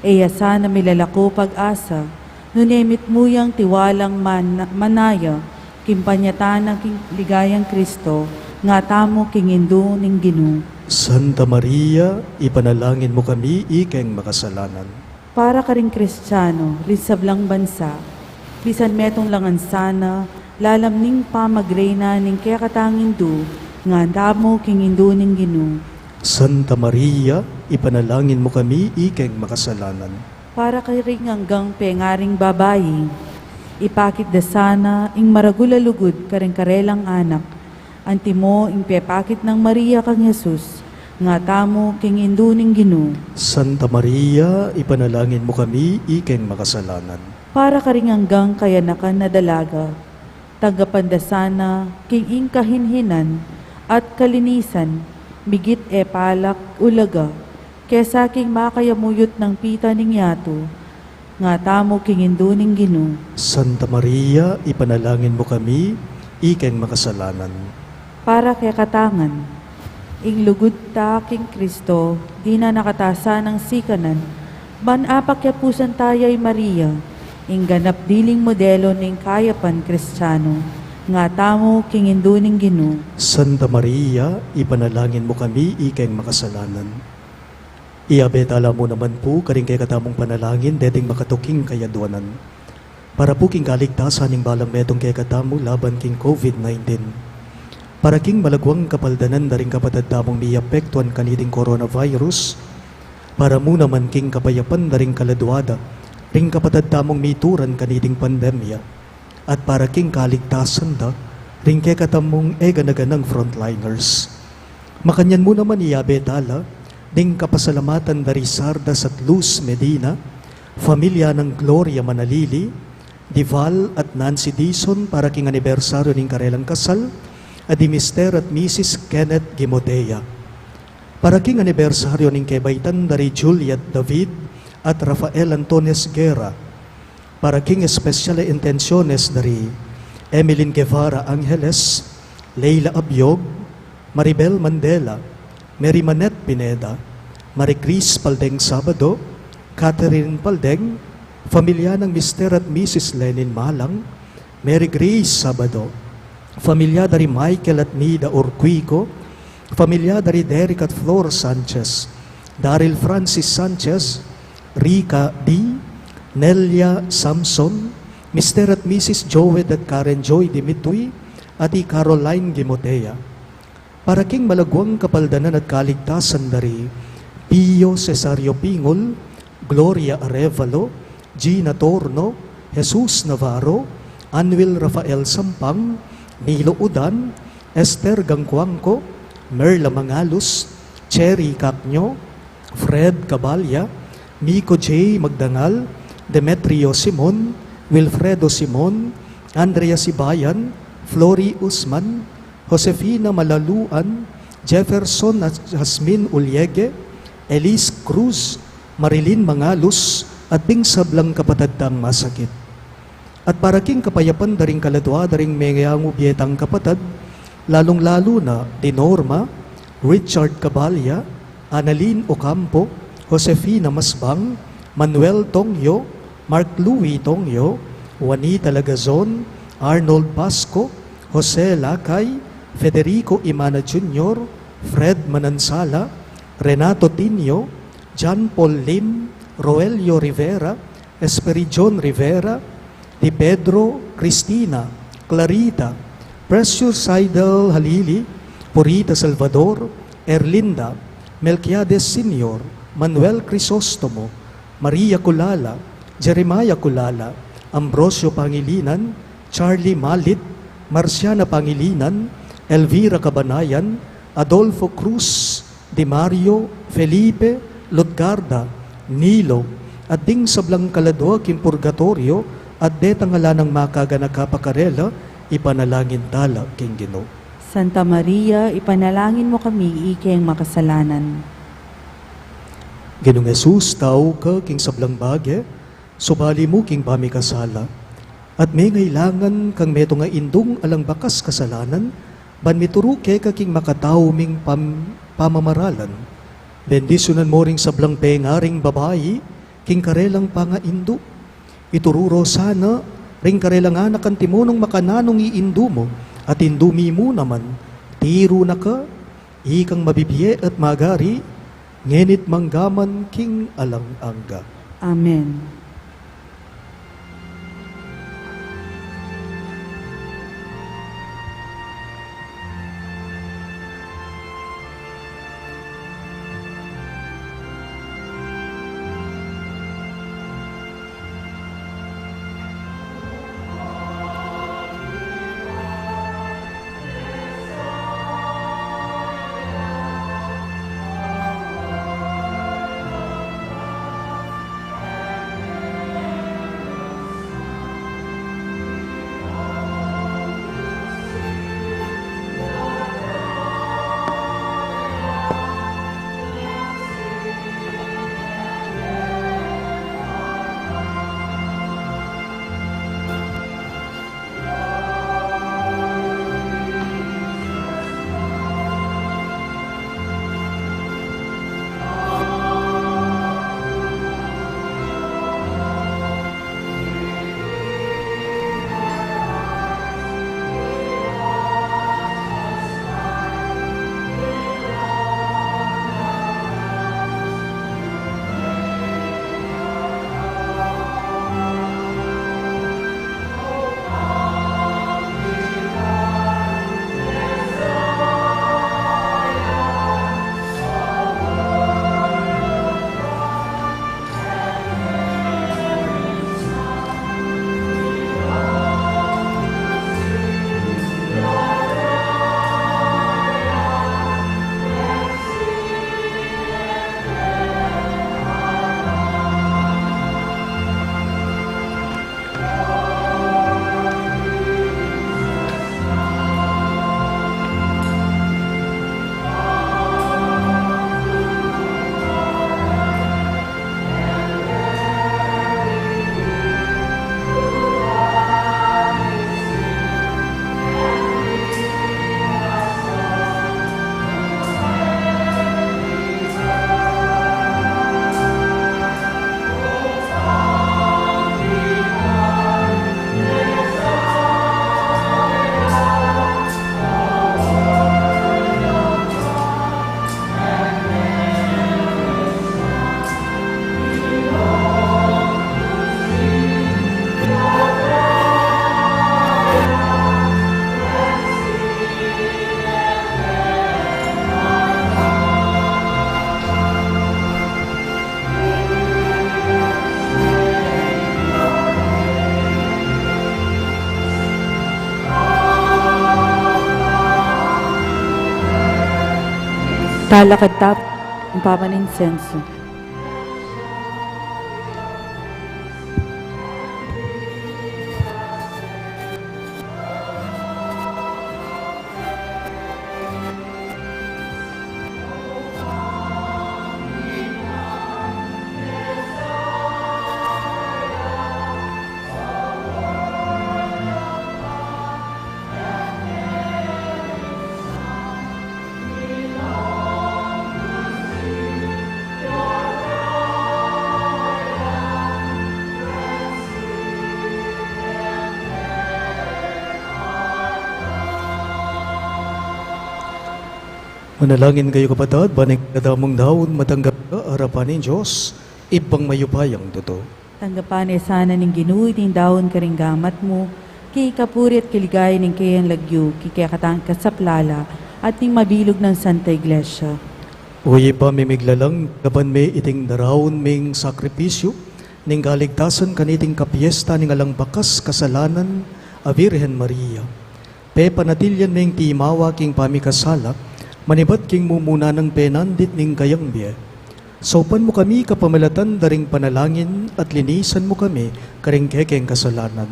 E ya sana milalako pag-asa, nune mitmu yang tiwalang man-, manaya, king panyatang king ligayang Kristo, ngatamu king Indu ning Ginu. Santa Maria, ipanalangin mu kami ikeng makasalanan. Para karing Kristiano ring sablang bansa, misan metung la ngan sana, lalam ning pamagreyna ning kekatang Indu, ngatamu king Indu ning Ginu. Santa Maria, ipanalangin mu kami ikeng makasalanan. Para karing anggang pengaring babai, ipakit da sana ing maragul a lugud karing karelang anak, antimo ing pepakit nang Maria kang Jesus, ngatamu king Indu ning Ginu. Santa Maria, ipanalangin mu kami ikeng makasalanan. Para karing anggang kayanakan a dalaga, tanggapan da sana king ing kahinhinan at kalinisan, migit e palak ulaga, kesa king makayamuyut nang pita ning yatu, ngatamu king Indu ning Ginu. Santa Maria, ipanalangin mu kami ikeng makasalanan. Para kekatang ngan, ing lugud ta king Kristo, dinan na kata sanang sikanan, ban apakyapusan ta ya i Maria, ing ganap diling modelo ning kayapan Kristiano, ngatamu king Indu ning Ginu. Santa Maria, ipanalangin mu kami ikeng makasalanan. Iabe tala mu naman pu karing kekatamung panalangin deting makatuking kayadwanan. Para pu king kaligtasan ning balang metung kekatamu laban king COVID nineteen. Para king malagwang kapaldanan da ring kapatad tamung miapektuan kaniting coronavirus. Para mu naman king kapayapan da ring kaladwa da ring kapatad tamung mituran kaniting pandemya. At para king kaligtasan da ring kekatamung e gana-ganang frontliners. Makanyan mu naman iabe tala ding kapasalamatan da ri Sardas at Luz Medina, familia nang Gloria Manalili, di Val at Nancy Dizon para king anibersaryo ning karelang kasal, a di Mister at Missus Kenneth Gimotea. Para king anibersaryo ning kebaitan da ri Juliet David at Rafael Antones Guerra, para king espesyal a intensyones da ri Emeline Guevara Angeles, Leila Abiog, Maribel Mandela, Mary Manette Pineda, Marie Chris Paldeng Sabado, Catherine Paldeng, familia nang Mister at Missus Lenin Malang, Mary Grace Sabado, familia da ri Michael at Nida Orquico, familia da ri Derek at Flor Sanchez, Daryl Francis Sanchez, Rica D, Nelia Samson, Mister at Missus Joed at Karen Joy Dimitui, at i Caroline Gimotea. Para king malagwang kapaldanan at kaligtasan da ri Pio Cesario Pingul, Gloria Arevalo, Gina Torno, Jesus Navarro, Anwil Rafael Sampang, Nilo Udan, Esther Gangcuangco, Merla Mangalus, Cherry Cacño, Fred Cabalya, Miko J Magdangal, Demetrio Simon, Wilfredo Simon, Andrea Sibayan, Flory Usman, Josefina Malaluan, Jefferson at Jasmine Uliege, Elise Cruz, Marilyn Mangalus, at ding sablang kapatad tang masakit. At para king kapayapan da ring kaladwa da ring mengayangu bie tang kapatad, lalung-lalu na di Norma, Richard Cabalya, Annalyn Ocampo, Josefina Masbang, Manuel Tongyo, Mark Louis Tongyo, Juanita Lagazon, Arnold Pasco, Jose Lakay, Federico Imana Junior, Fred Manansala, Renato Tinio, John Paul Lim, Roelio Rivera, Esperijon Rivera, Di Pedro, Cristina, Clarita, Precious Seidel Halili, Purita Salvador, Erlinda, Melquiades Senior, Manuel Crisostomo, Maria Culala, Jeremiah Culala, Ambrosio Pangilinan, Charlie Malit, Marciana Pangilinan, Elvira Cabanayan, Adolfo Cruz, Di Mario, Felipe, Lutgarda, Nilo, at ding sablang kaladua king purgatoryo, at detang ala nang makaganaka pa karela, ipanalangin tala king Ginu. Santa Maria, ipanalangin mo kami, ikeng makasalanan. Ginung Jesus, tau ka king sablang bage, subali mu king pamikasala. At mengailangan kang metung a indung alang bakas kasalanan, ban mituru keka king makatau ming pam-, pamamaralan. Bendisyunan mo ring sablang pengaring babai, king karelang pangaindu. Ituru ro sana, ring karelang anak antimunong makananung iindu mu, at indu mi mu naman, tiru na ka, ikang mabibie at magari, ngeni't manggaman king alang angga. Amen. Talakad ta pu king paman insenso. Manalangin kayu, kapatad, ban ing dadamung daun matanggap ka arapan ning Dios, Ibpang mayupayang tutu. Tanggapan na sana ning Ginu iting daun karing gamat mu, king kapurian at kaligayan ning keyang lagyu, king kekatang kasaplalan, at ning mabilug nang Santa Iglesia. O Ibpa mi miglalang, gaban me iting daraun ming sakripisyu ning kaligtasan kaniting kapiesta ning alang bakas kasalanan a Virgen Maria. Pepanatilyan meng timawa king pamikasala, manibat king mumuna nang penandit ning kayang bie. Saupan mu kami kapamilatan da ring panalangin at linisan mu kami karing kekeng kasalanan.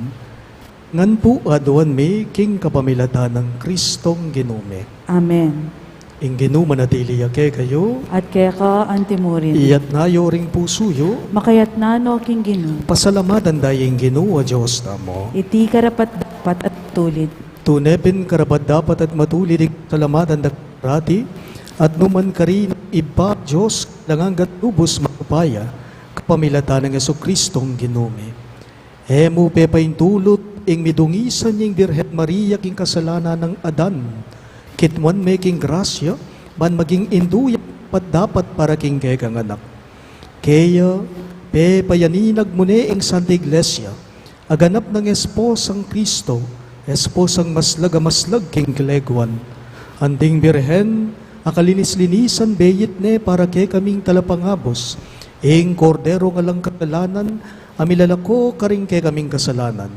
Ngan pu aduan mi king kapamilatan nang Kristong Ginu mi. Amen. Ing Ginu manatili ya kekayu. At keka antimurin. Iyatna yu ring pusu yu. Makayatna no king Ginu. Pasalamatan da ya ing Ginu a Dios tamu. Iti karapat-dapat at tulid. Tune pin karapat-dapat at matulid ing pasalamatan da ka parati at nukarin man, Ibpa, Dios alang angga at lubus mayupaya, kapamilatan nang Jesukristong Ginu mi. E mu pepaintulut ing midungisan ing Birhen Maria king kasalanan nang Adan. Kitmuan me king grasya, ban maging indu yang karapat-dapat para king kekang anak. Kaya, pepayaninag mu ne ing Santa Iglesia, a ganap nang esposang Kristo, esposang maslag a maslag king keleguan. Anting Birhen, a kalinis-linisan beyit ne para kekaming talapangabus, ing Korderong alang kasalanan, a milalako karing kekaming kasalanan.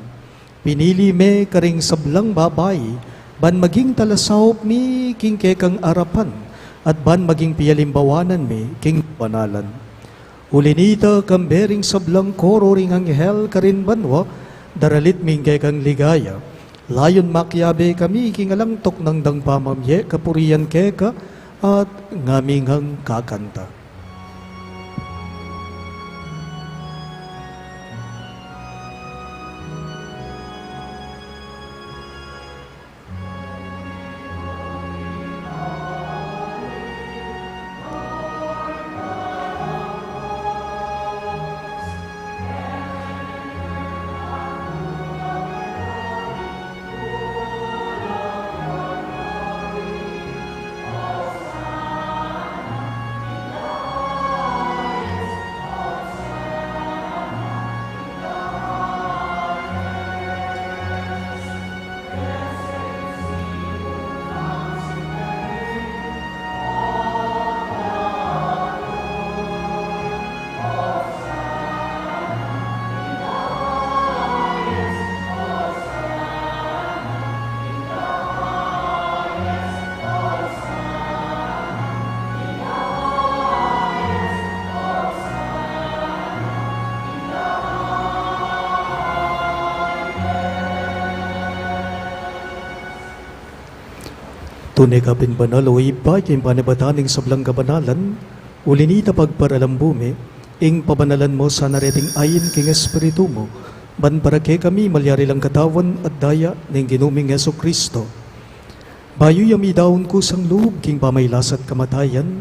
Pinili me karing sablang babai, ban maging talasaup mi king kekang arapan, at ban maging pialimbawanan mi king kabanalan. Uli nita, kambe ring sablang koro ring anghel karin banua, daralit mi ing kekang ligaya. Layun makiabe kami king alang tuknang dang pamamie kapurian keka, at ngami ngang kakanta. Tune ka pin banal, o Ibpa, king panibatan ning sablang kabanalan, uli nita pagparalan mu mi, ing pabanalan mu sana reting ain king Espiritu mu, ban para kekami malyari lang katawan at daya ning Ginu ming Jesucristo. Bayu ya midaun kusang lub king pamailas at kamatayan,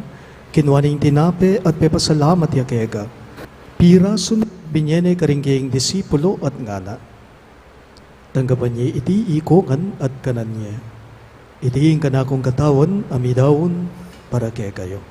kinua ne ing tinape at pepasalamat ya keka. Pirasu ne, binie ne karing kayang disipulo at ngana: Tanggapan ye iti ikongan at kanan ye. Iti ing kanakung katawan a midaun para kekayu.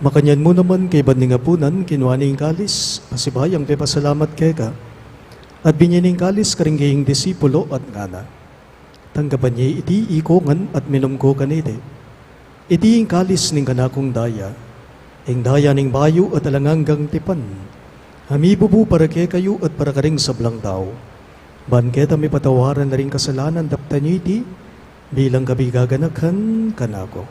Makanyan mu naman, kaybat ning apunan, kinua ne ing kalis, pasibayu yang pepasalamat keka, at binie ne ing kalis karing kayang disipulo at ngana: Tanggapan ye iti ikongan at minum ko kaniti. Iti ing kalis ning kanakung daya, ing daya ning bayu at alang anggang tipan, a mibubu para kekayu at para karing sablang tau, ban keta mipatawaran la ring kasalanan. Daptan ye iti bilang kapigaganaka kanaku.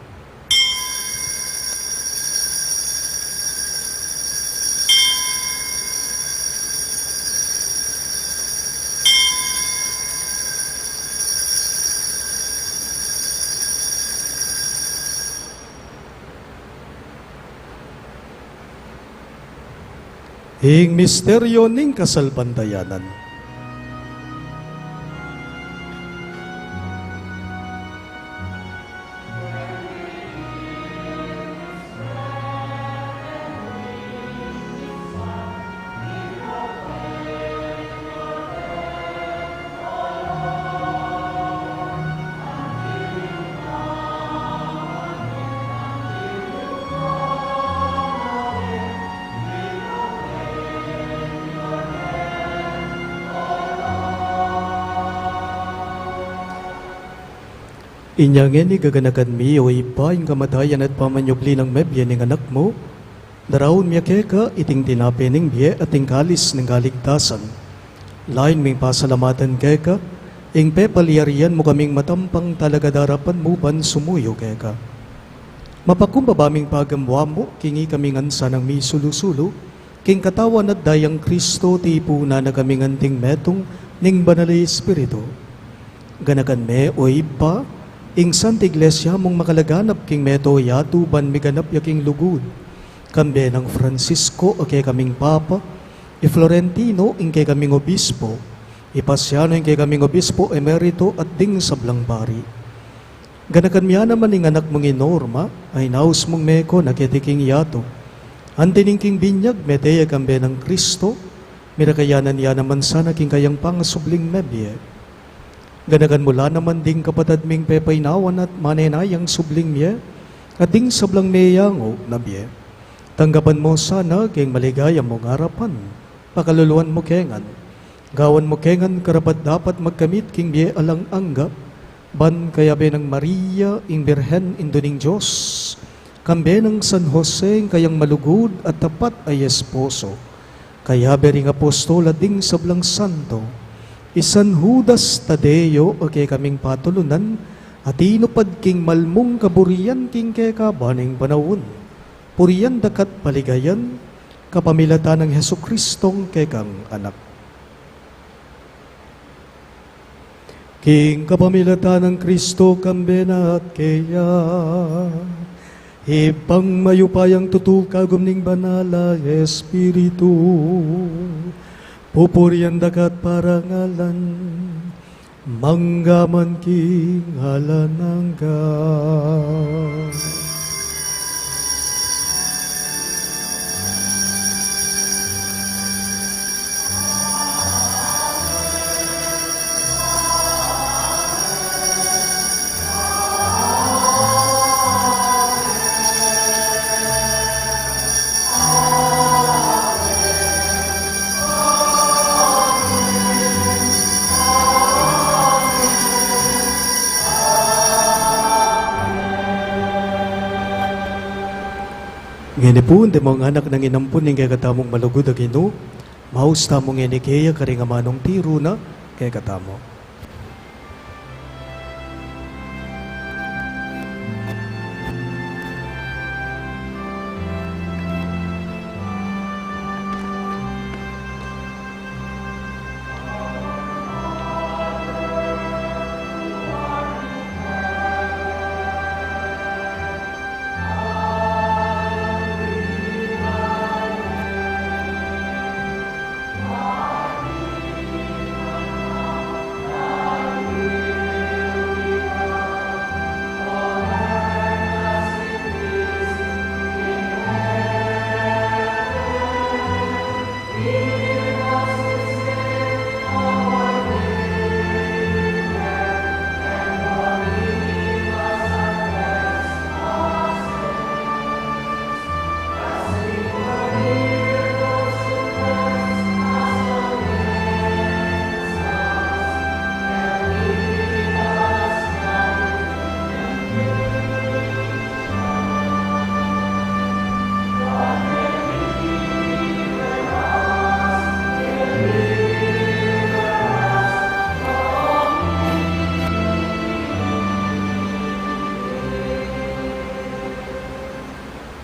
Ing misteryu ning kasalpantayanan. Inya ngeni gaganakan mi, o Ibpa, ing kamatayan at pamanyubli nang mebie ning Anak mu, daraun mi keka iting tinape ning bie at ing kalis ning kaligtasan. Lain ming pasalamatan keka ing pepalyarian mu kaming matampang talagad arapan mu ban sumuyu keka. Mapakumbaba ming pagamuan mu king ikami ngan sanang misulu-sulu king katawan at dayang Kristo, tipunan na kaming anting metung ning Banal a Espiritu. Ganakan me, o Ibpa, ing Santa Iglesia mung makalaganap king mabilug a yatu ban miganap ya king lugud. Kambe nang Francisco a kekaming Papa, i Florentino ing kekaming Obispo, i Pasiano ing kekaming Obispo Emerito at ding sablang pari. Ganakan mu ya naman ing anak mung i Norma, a inaus mung meko na keti king yatu. Anti ning king binyag, mete ya kambe nang Kristo, mirakayanan ya naman sana king kayang pangasubling mebie. Ganakan mu la naman ding kapatad ming pepainawan at manenayang subling mie, at ding sablang meyangu na bie. Tanggapan mu sana king maligaya mung arapan, pakaluluan mu ke ngan. Gawan mu ke ngan karapat-dapat magkamit king bie alang angga, ban kayabe nang Maria, ing Birhen, Indu ning Dios, kambe nang San Jose, ing kayang malugud at tapat a esposo, kayabe ring apostol at ding sablang santo, i San Judas Tadeo, a kekaming patulunan, a tinupad king malmung kaburian king kekaban ning panaun. Purian da ka at paligayan, kapamilatan nang Jesucristong kekang Anak. King kapamilatan nang Kristo, kambe na at keya, Ibpang mayupayang tutu, kagum ning Banal a Espiritu, pupurian da ka at parangalan, mangga man king alang angga. Ngeni pu, deng anak nang inampun ning kekatamung malugud a Ginu, maus tamu ngeni keya karing amanung tiru na kekatamu.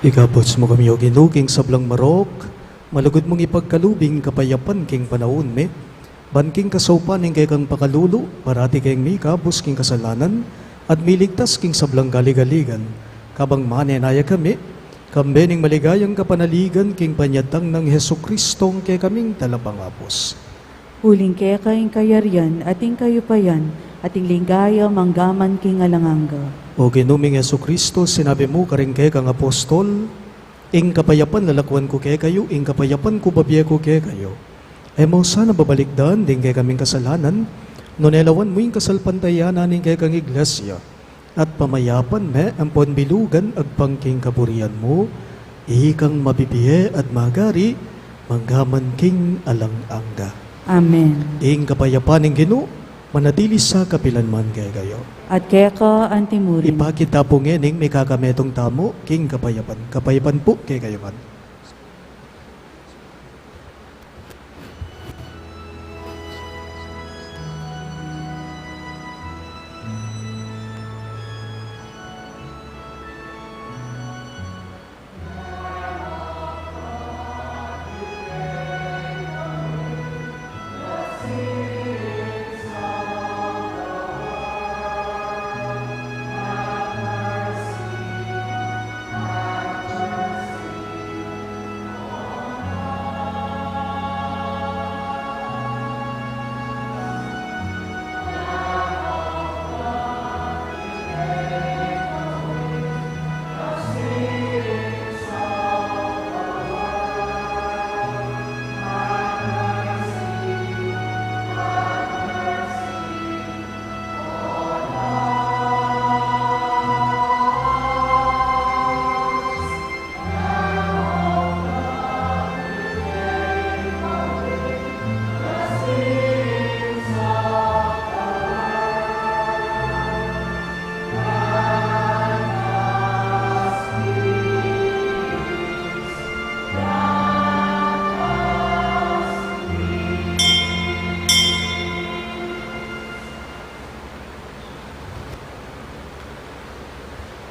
Ikabus mu kami, O Ginu, king sablang marok, malugud mung ipagkalub ing kapayapan king panaun mi, ban king kasaupan ning kekang pakalulu, parati keng mikabus king kasalanan, at miligtas king sablang galigaligan, kabang manenaya kami, kambe ning maligayang kapanaligan king panyatang nang Jesucristong kekaming Talapangabus. Uling keka ing kayarian, at ing kayupayan, at ing ligaya, mangga man king alang angga. O Ginu ming Jesucristo, sinabi mu karing kekang apostol, ing kapayapan lalakuan ku kekayu, ing kapayapan ku bibie ku kekayu. E mu sana babalikdan ding kekaming kasalanan, nune lawan mu ing kasalpantayanan ning kekang Iglesia, at pamayapan me ampon bilugan agpang king kaburian mu, ikang mabibie at magari, mangga man king alang angga. Amen. Ing kapayapan ning Ginu, Manatili sa kapilan man kekayu. At keka antimurin. Ipakit ta pu ngening mikakametung tamu king kapayapan. Kapayapan pu kekayu ngan.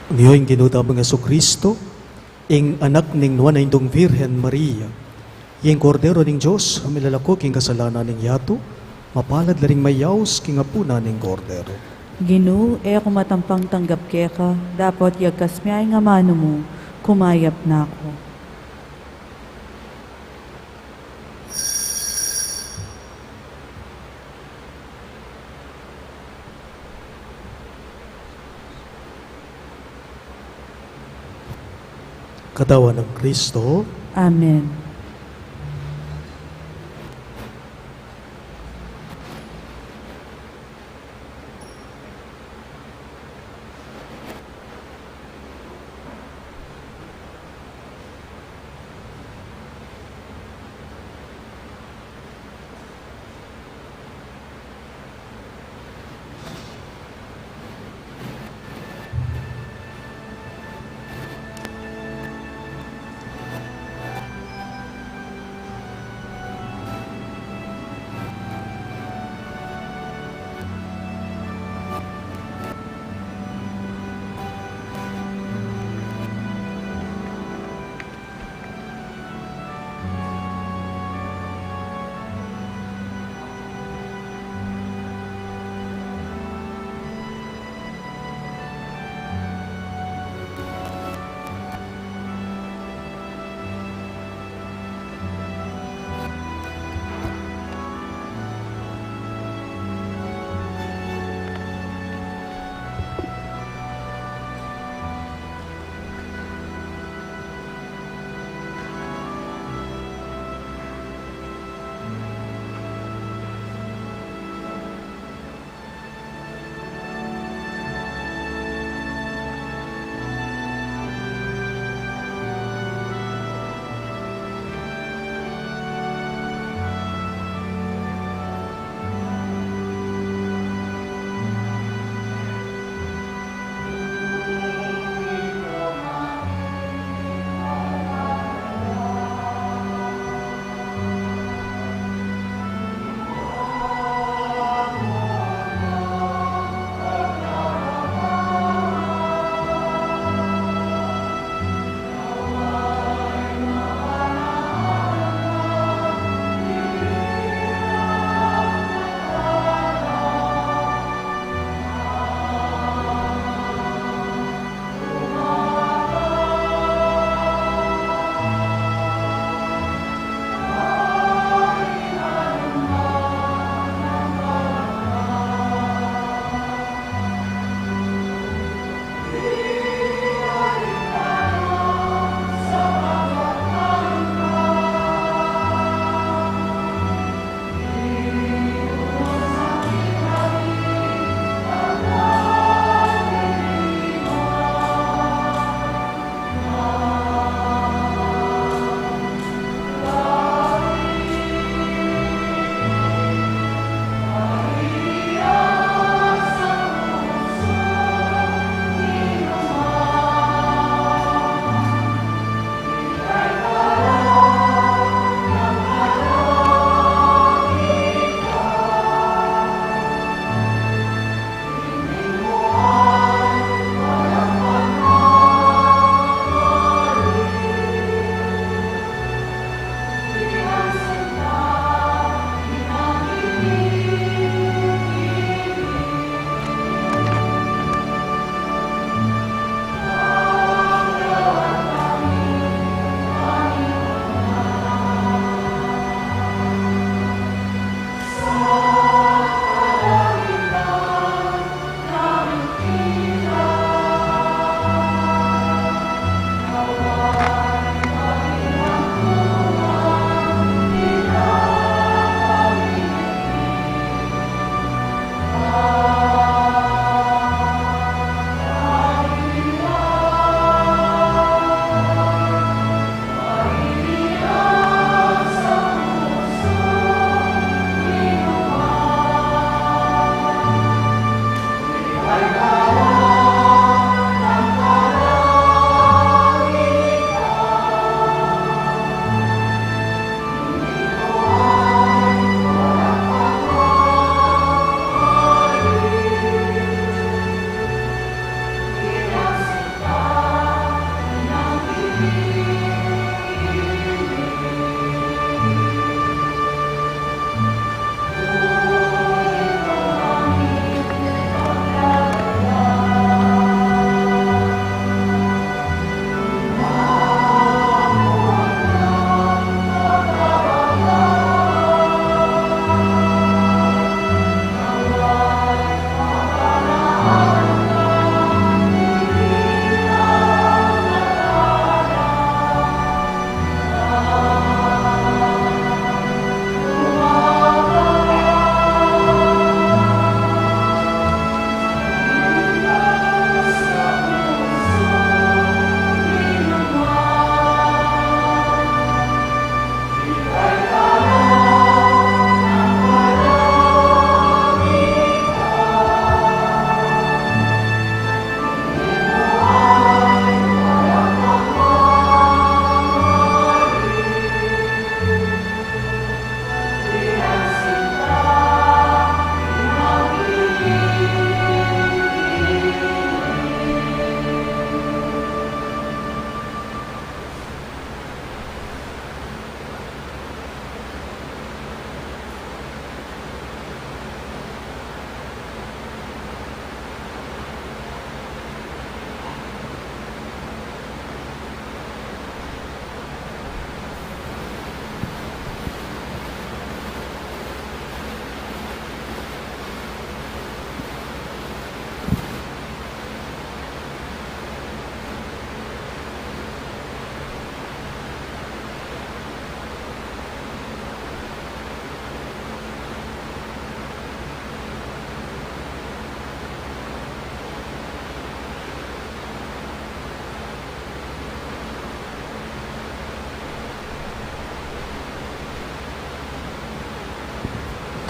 Ngeni ing Ginu tamung Jesucristo, ing Anak ning Nuan a Indung Virgen Maria, ing Kordero ning Dios, a milalako king kasalanan ning yatu, mapalad la ring mayaus king apunan ning Kordero. Ginu, e ku matampang tanggap keka, dapot yagkas me ing amanu mu, kumayap na ku. Katawan nang Kristo. Amen.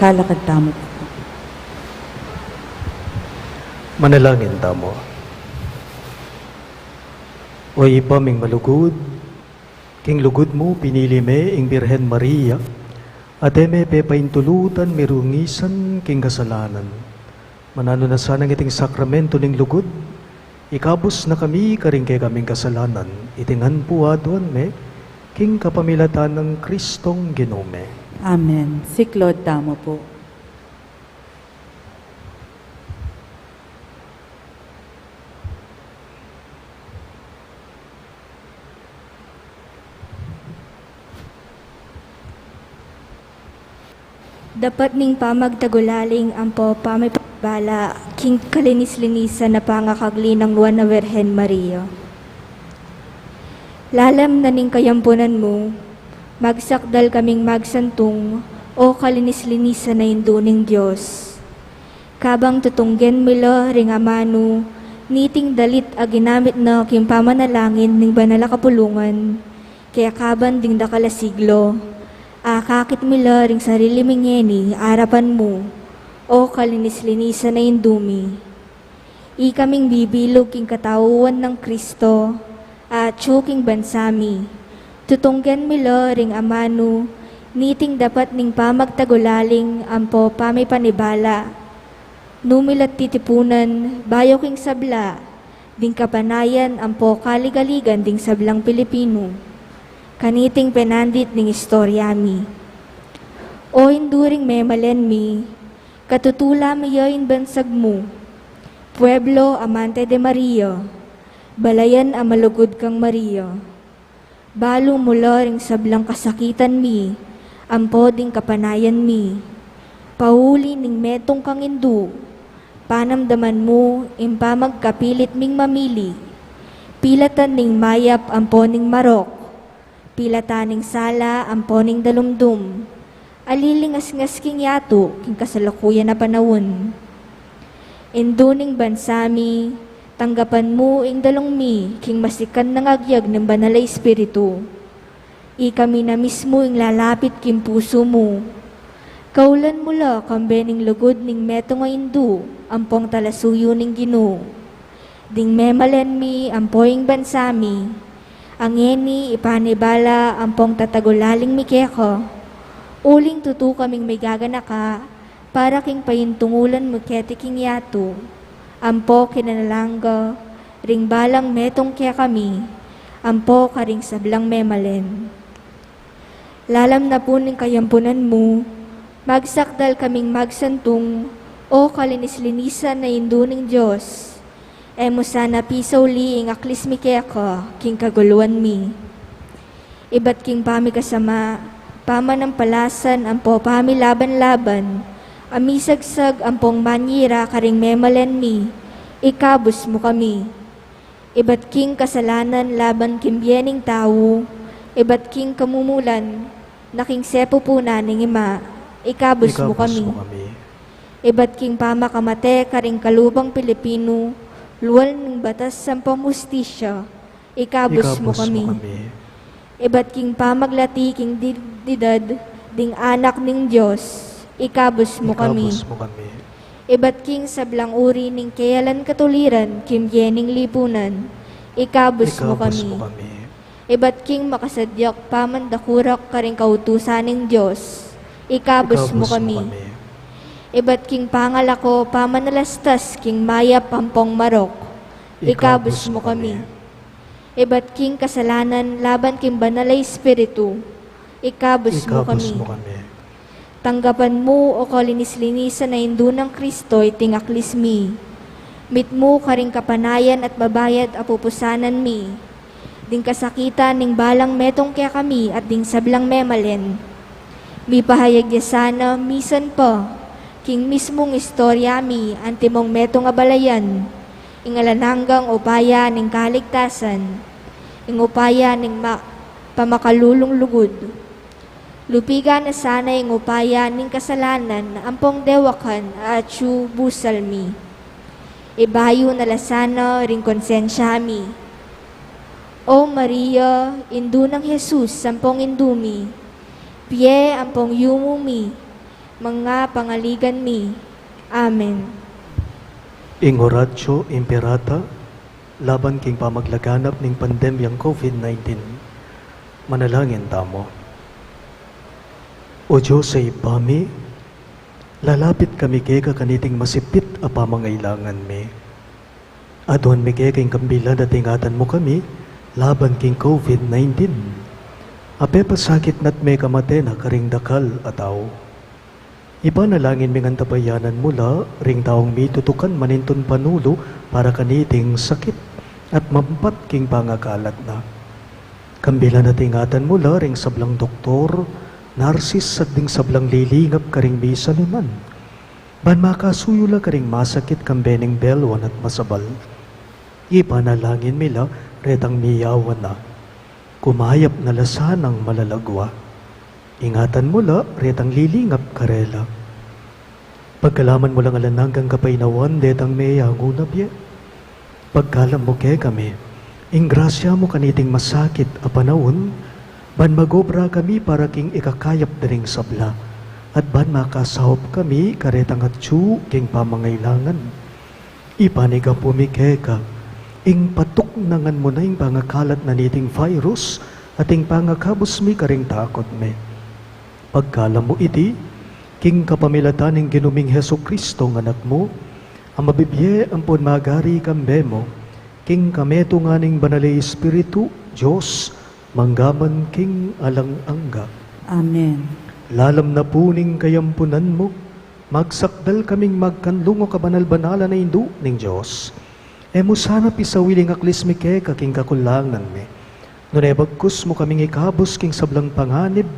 Talakad tamu po. Manalangin tamu. O Ibpa ming malugud, king lugud mu pinili me ing Birhen Maria, at e me pepaintulutan mirungisan king kasalanan. Mananu na sanang iting sakramento ning lugud, ikabus na kami karing kekaming kasalanan, iti ngan pu aduan me, king kapamilatan nang Kristong Ginu mi. Amen. Siklaud tamu pu. Dapat ning pamagtagulaling ampo pamipabala king kalinis-linisan a pangakagli nang Nuan a Virgen Maria. Lalam na ning kayampunan mu, magsakdal kaming magsantung, o kalinis-linisan a Indu ning Dios. Kabang tutunggen mi la ring amanu niting dalit a ginamit na king pamanalangin ning banal a kapulungan, kekaban ding dakal a siglo, akakit mi la ring sarili mi ngeni arapan mu, o kalinis-linisan a Indu mi. Ikaming bibilug king katauan nang Kristo, atyu king bansa mi. Tutunggen mi la ring amanu niting dapat ning pamagtagulaling ampo pamipanibala. Nu mi la titipunan bayu king sabla ding kapanayan ampo kaligaligan ding sablang Pilipinu kaniting penandit ning istorya mi. O Indu ring memalen mi, katutula mi ya ing bansag mu. Pueblo amante de Maria, balayan a malugud kang Maria. Balu mu la ring sablang kasakitan mi ampo ding kapanayan mi. Pauli ning metung kang Indu, panamdaman mu ing pamagkapilit ming mamili. Pilatan ning mayap ampo ning marok, pilatan ning sala ampo ning dalumdum. Alilingasngas king yatu king kasalukuyan a panaun. Indu ning bansa mi, tanggapan mu ing dalung mi king masikan nang agyag ning Banal a Espiritu. Ikami na mismu ing lalapit king pusu mu. Kaulan mu la kambe ning lugud ning metung a Indu ampong talasuyu ning Ginu. Ding memalen mi ampo ing bansa mi, a ngeni ipanibala ampong tatagulaling mi keka, uling tutu kaming migaganaka para king paintungulan mu keti king yatu, ampo kinalangga ring balang metung kekami, ampo karing sablang memalen. Lalam na pu ning kayampunan mu, magsakdal kaming magsantung, o kalinis-linisan a Indu ning Dios. E mu sana pisauli ing aklis mi keka king kaguluan mi. Ibat king pamikasama, pamanampalasan ampo pamilaban-laban a misagsag ampong manyira karing memalen mi, ikabus mu kami. Ibat king kasalanan laban king bie ning tau, ibat king kamumulan na king sepupunan ning ima, ikabus mu kami. Ibat king pamakamate karing kalupang Pilipinu lual ning batas ampong hustisya, ikabus mu kami. Ibat king pamaglati king dignidad ding anak ning Dios, ikabus mu kami. Ibat king sablang uri ning keyalan katuliran king bie ning lipunan, ikabus mu kami. Ibat king makasadyak pamandakurak karing kautusan ning Dios, ikabus mu kami. Ibat king pangalako pamanalastas king mayap ampong marok, ikabus mu kami. Ibat king kasalanan laban king Banal a Espiritu, ikabus mu kami. Tanggapan mu, o kalinis-linisan a Indu nang Kristo, iting aklis mi. Mitmu karing kapanayan at mabayat a pupusanan mi ding kasakitan ning balang metung kekami at ding sablang memalen. Mipahayag ya sana misan pa king mismung istorya mi antimong metung a balayan, ing alang anggang upaya ning kaligtasan, ing upaya ning ma-, pamakalulung lugud. Lupigan na sana ing upaya ning kasalanan ampong dewakan a atyu busal mi. Ibayu na la sana ring konsensya mi. O Maria, Indu nang Jesus ampong Indu mi, pie ampong yumu mi, mangapangaligan mi. Amen. Ing Oratio Imperata laban king pamaglaganap ning pandemyang COVID nineteen. Manalangin tamu. O Dios a Ibpa mi, lalapit kami keka kaniting masipit a pamangailangan mi. Aduan mi keka ing kambilan at ingatan mu kami laban king COVID nineteen a pepasakit na't mekamate na karing dakal a tau. Ipanalangin mi ngan tabayanan mu la ring taung mitutukan manintun panulu para kaniting sakit at mampat king pangakalat na. Kambilan at ingatan mu la ring sablang doktor, narsis at ding sablang lilingap karing misalunan, ban makasuyu la karing masakit kambe ning belwan at masabal. Ipanalangin mi la retang miyawan na, kumayap na la sanang malalagwa. Ingatan mu la retang lilingap karela. Pagkalaman mu lang alang anggang kapaynawan detang meyangu na bie. Pagkalam mu kekami ing grasya mu kaniting masakit a panaun, ban mag-obra kami para king ikakayap da ring sabla, at ban makasaup kami karetang atyu king pamangailangan. Ipanigapu mi keka ing patuknangan mu na ing pangakalat na niting virus at ing pangakabus mi karing takut mi. Pagkalam mu iti king kapamilatan ning Ginu ming Jesucristo, a Anak mu, a mabibie ampon magari kambe mu, king kametungan ning Banal a Espiritu, Dios, mangga man king alang angga. Amen. Lalam na pu ning kayampunan mu, magsakdal kaming magkanlung, o kabanal-banalan a Indu ning Dios. E mu sana pisawili ing aklis mi keka king kakulangan mi, nune bagkus mu kaming ikabus king sablang panganib,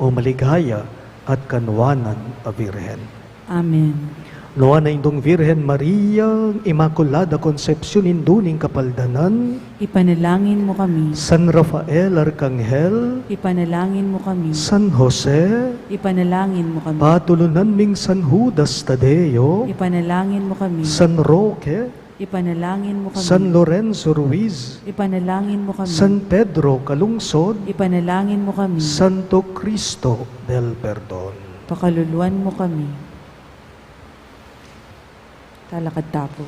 o maligaya at kanuanan a Virgen. Amen. Nuan a Indung Virgen Maria, Inmaculada Concepcion, Indu ning Kapaldanan, ipanalangin mu kami. San Rafael Arkanghel, ipanalangin mu kami. San Jose, ipanalangin mu kami. Patulunan ming San Judas Tadeo, ipanalangin mu kami. San Roque, ipanalangin mu kami. San Lorenzo Ruiz, ipanalangin mu kami. San Pedro Calungsod, ipanalangin mu kami. Santo Cristo del Perdon, pakaluluan mu kami. Talakad ta pu.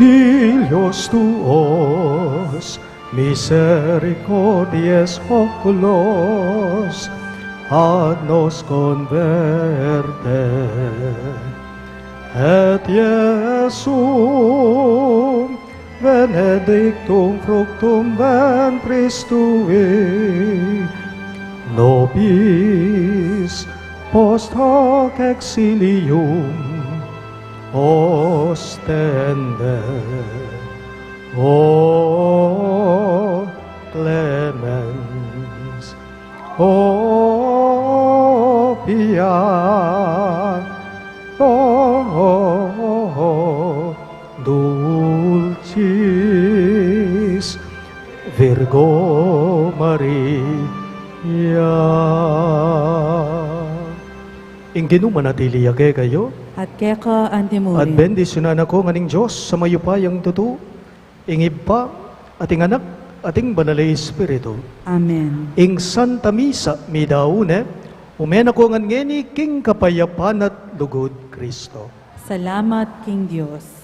Illos tuos, misericordiae oculos, ad nos converte. Et Iesum benedictum fructum ventris tui, nobis post hoc exilium ostende. O clemens, o pia, o dulcis Virgo Maria. Ing Ginu manatili ya kekayu. At keka antimurin. At bendisyunan na ko ngan ning Dios a mayupayang tutu, ing Ibpa, at ing Anak, at ing Banal a Espiritu. Amen. Ing Santa Misa midaun ne, ume na ko ngan ngeni king kapayapan at lugud Kristo. Salamat king Dios.